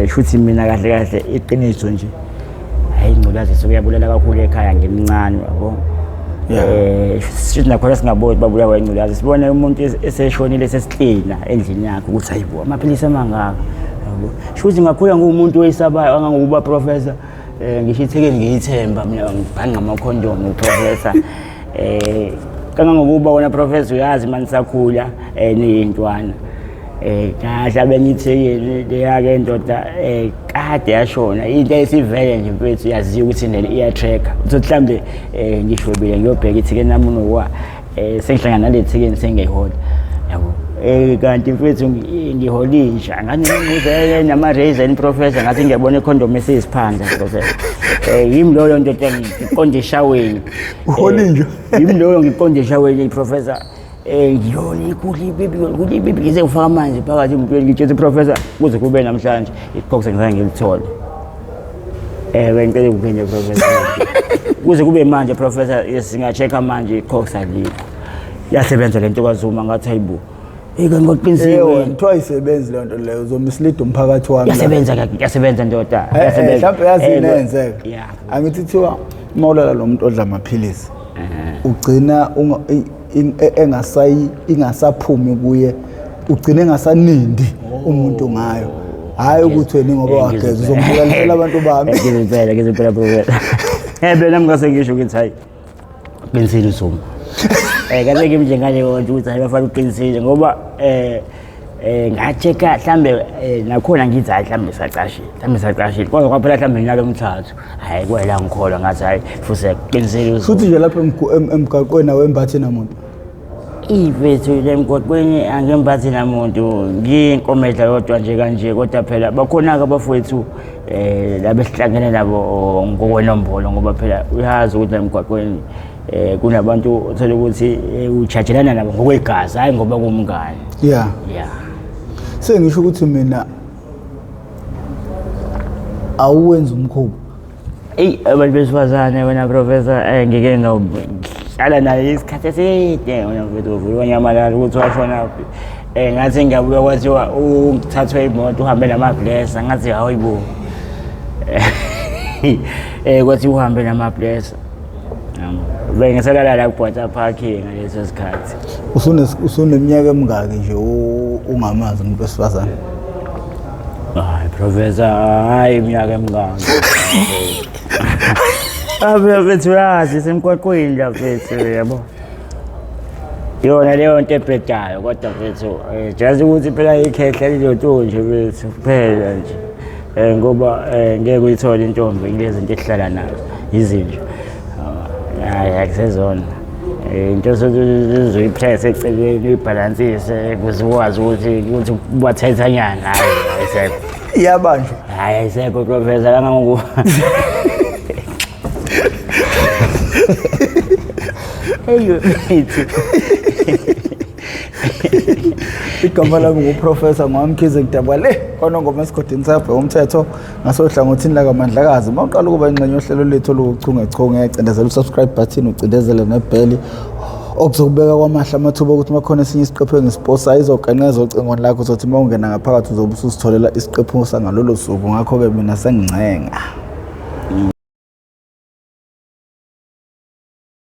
shuthi mina kahle kahle iqiniso nje. Hayi ingculazi sokuyabulala kakhulu ekhaya ngimncane yabo. Sithi nakhona singaboni babulawa ingculazi sibone umuntu eseshonile sesiklina endlini yakhe ukuthi hayibo amaphilisi amangaka. Yabo. Shuthi ngakhula ngumuntu oyisabayo angangokuba professor ngisho ithekeni ngiyithemba mina ngibhanqa amakhondomu professor. Kangangokuba wona professor uyazi manje sakhula niyintwana. Kahle abengithekeni leyake ndoda kade yashona into esivele nje mfethu yaziwa ukuthi nele iya-tracker uthi mhlambe ngishobile ngiyobheka ithekeni nami unokuwa sengihlangana nale thekeni sengiyihola yabo. Kanti mfethu ngihola inja ngathi ngibuze nama-raisin professor ngathi ngiyabona ikhondomu esiyisiphandla professor. Yimi loyo ndoda ngiqonde eshaweni. Uhola inja? Yimi loyo ngiqonde eshaweni professor. Ngiyona ikhulu ibibi ikhulu ibibi ngize ngifaka amanzi phakathi emntwini ngitshela professor kuze kube namhlanje iqoqo ngizange ngilithole. Bengicela ukuphendula professor. Kuze kube manje professor singa-check-a manje iqoqo alikho. Yasebenza lento kaZuma ngathi hayibo. Eke ngokuqinisile. Kuthiwa ayisebenzi le nto leyo uzomislead umphakathi wami. Yasebenza yasebenza ndoda. Yasebenza. Mhlawumbe yazi inenzeka. Angithi kuthiwa uma ulala lo muntu odla amaphilisi ugcina ingasaphumi kuye ugcine engasanindi umuntu ngayo. Hayi ukuthi wena ngoba wageza uzombulalisela abantu bami. Ngizopela professor. Bena ngase ngisho ukuthi hayi qinisile uZuma. Kaze kimi nje ngale konje ukuthi hayi bafana uqinisile ngoba nga-check-a mhlambe nakhona ngithi hayi mhlambe sacashile kodwa kwaphela mhlambe iminyaka emithathu hayi kwela ngikholwa ngathi hayi futhi qinisile uZuma. Futhi nje lapha emgaqweni awembathi namuntu. Ivethu lemgwaqweni angimbathi namuntu ngiyinkomedla yodwa nje kanje kodwa phela bakhona-ke abafowethu laba esihlangene nabo ngokwenombolo ngoba phela uyazi ukuthi la emgwaqweni kunabantu othola ukuthi ujajelana nabo ngokwegazi hayi ngoba kumngane. Yeah. Yeah. Sengisho ukuthi mina awuwenzi umkhuba. Eyi abantu besifazane wena professor ngike ngihlala naye isikhathi eside wena mfethu uvula wanyamalala ukuthi washona phi. Ngathi ngiyabuya kwathiwa uthathwe imoto uhambe namablesa ngathi hayibo. Kwathi uhambe namablesa. Bengiselala la kuBhota Park ngaleso sikhathi. Usuneminyaka emingaki nje ungamazi umuntu wesifazane? Hayi professor, hayi iminyaka emingaki. Mfethu uyazi semgwaqweni la mfethu yabo. Yona leyo nto ebhedayo kodwa mfethu jazi ukuthi phela ikhehla lizoto nje mfethu kuphela nje. Ngoba ngeke uyithole intombi kulezi zinto esihlala nazo izinja. Hayi akusezona. Into osuzoyipress eceleni uyibhalansise ukuze ukwazi ukuthi kubathethanyana hayi ayisekho. Iyabanjwa. Hayi ayisekho professor kangangokuba Eyo mfethu. Igama lami nguProfessor Ngwamkhize ngidabwa le kwaNongoma esigodini sabhe umthetho ngasohlangothini lakaMandlakazi. Uma uqala ukuba ingxenye yohlelo lethu oluwuchungechunge, cindezela usubscribe button ucindezele nebheli okuzokubeka kwamahla amathuba ukuthi uma khona esinye isiqephu engisiposa izoqenqeza ocingweni lakho, uzothi uma ungena ngaphakathi uzobe ususitholela isiqephu sangalolo suku. Ngakho-ke mina sengingcenga.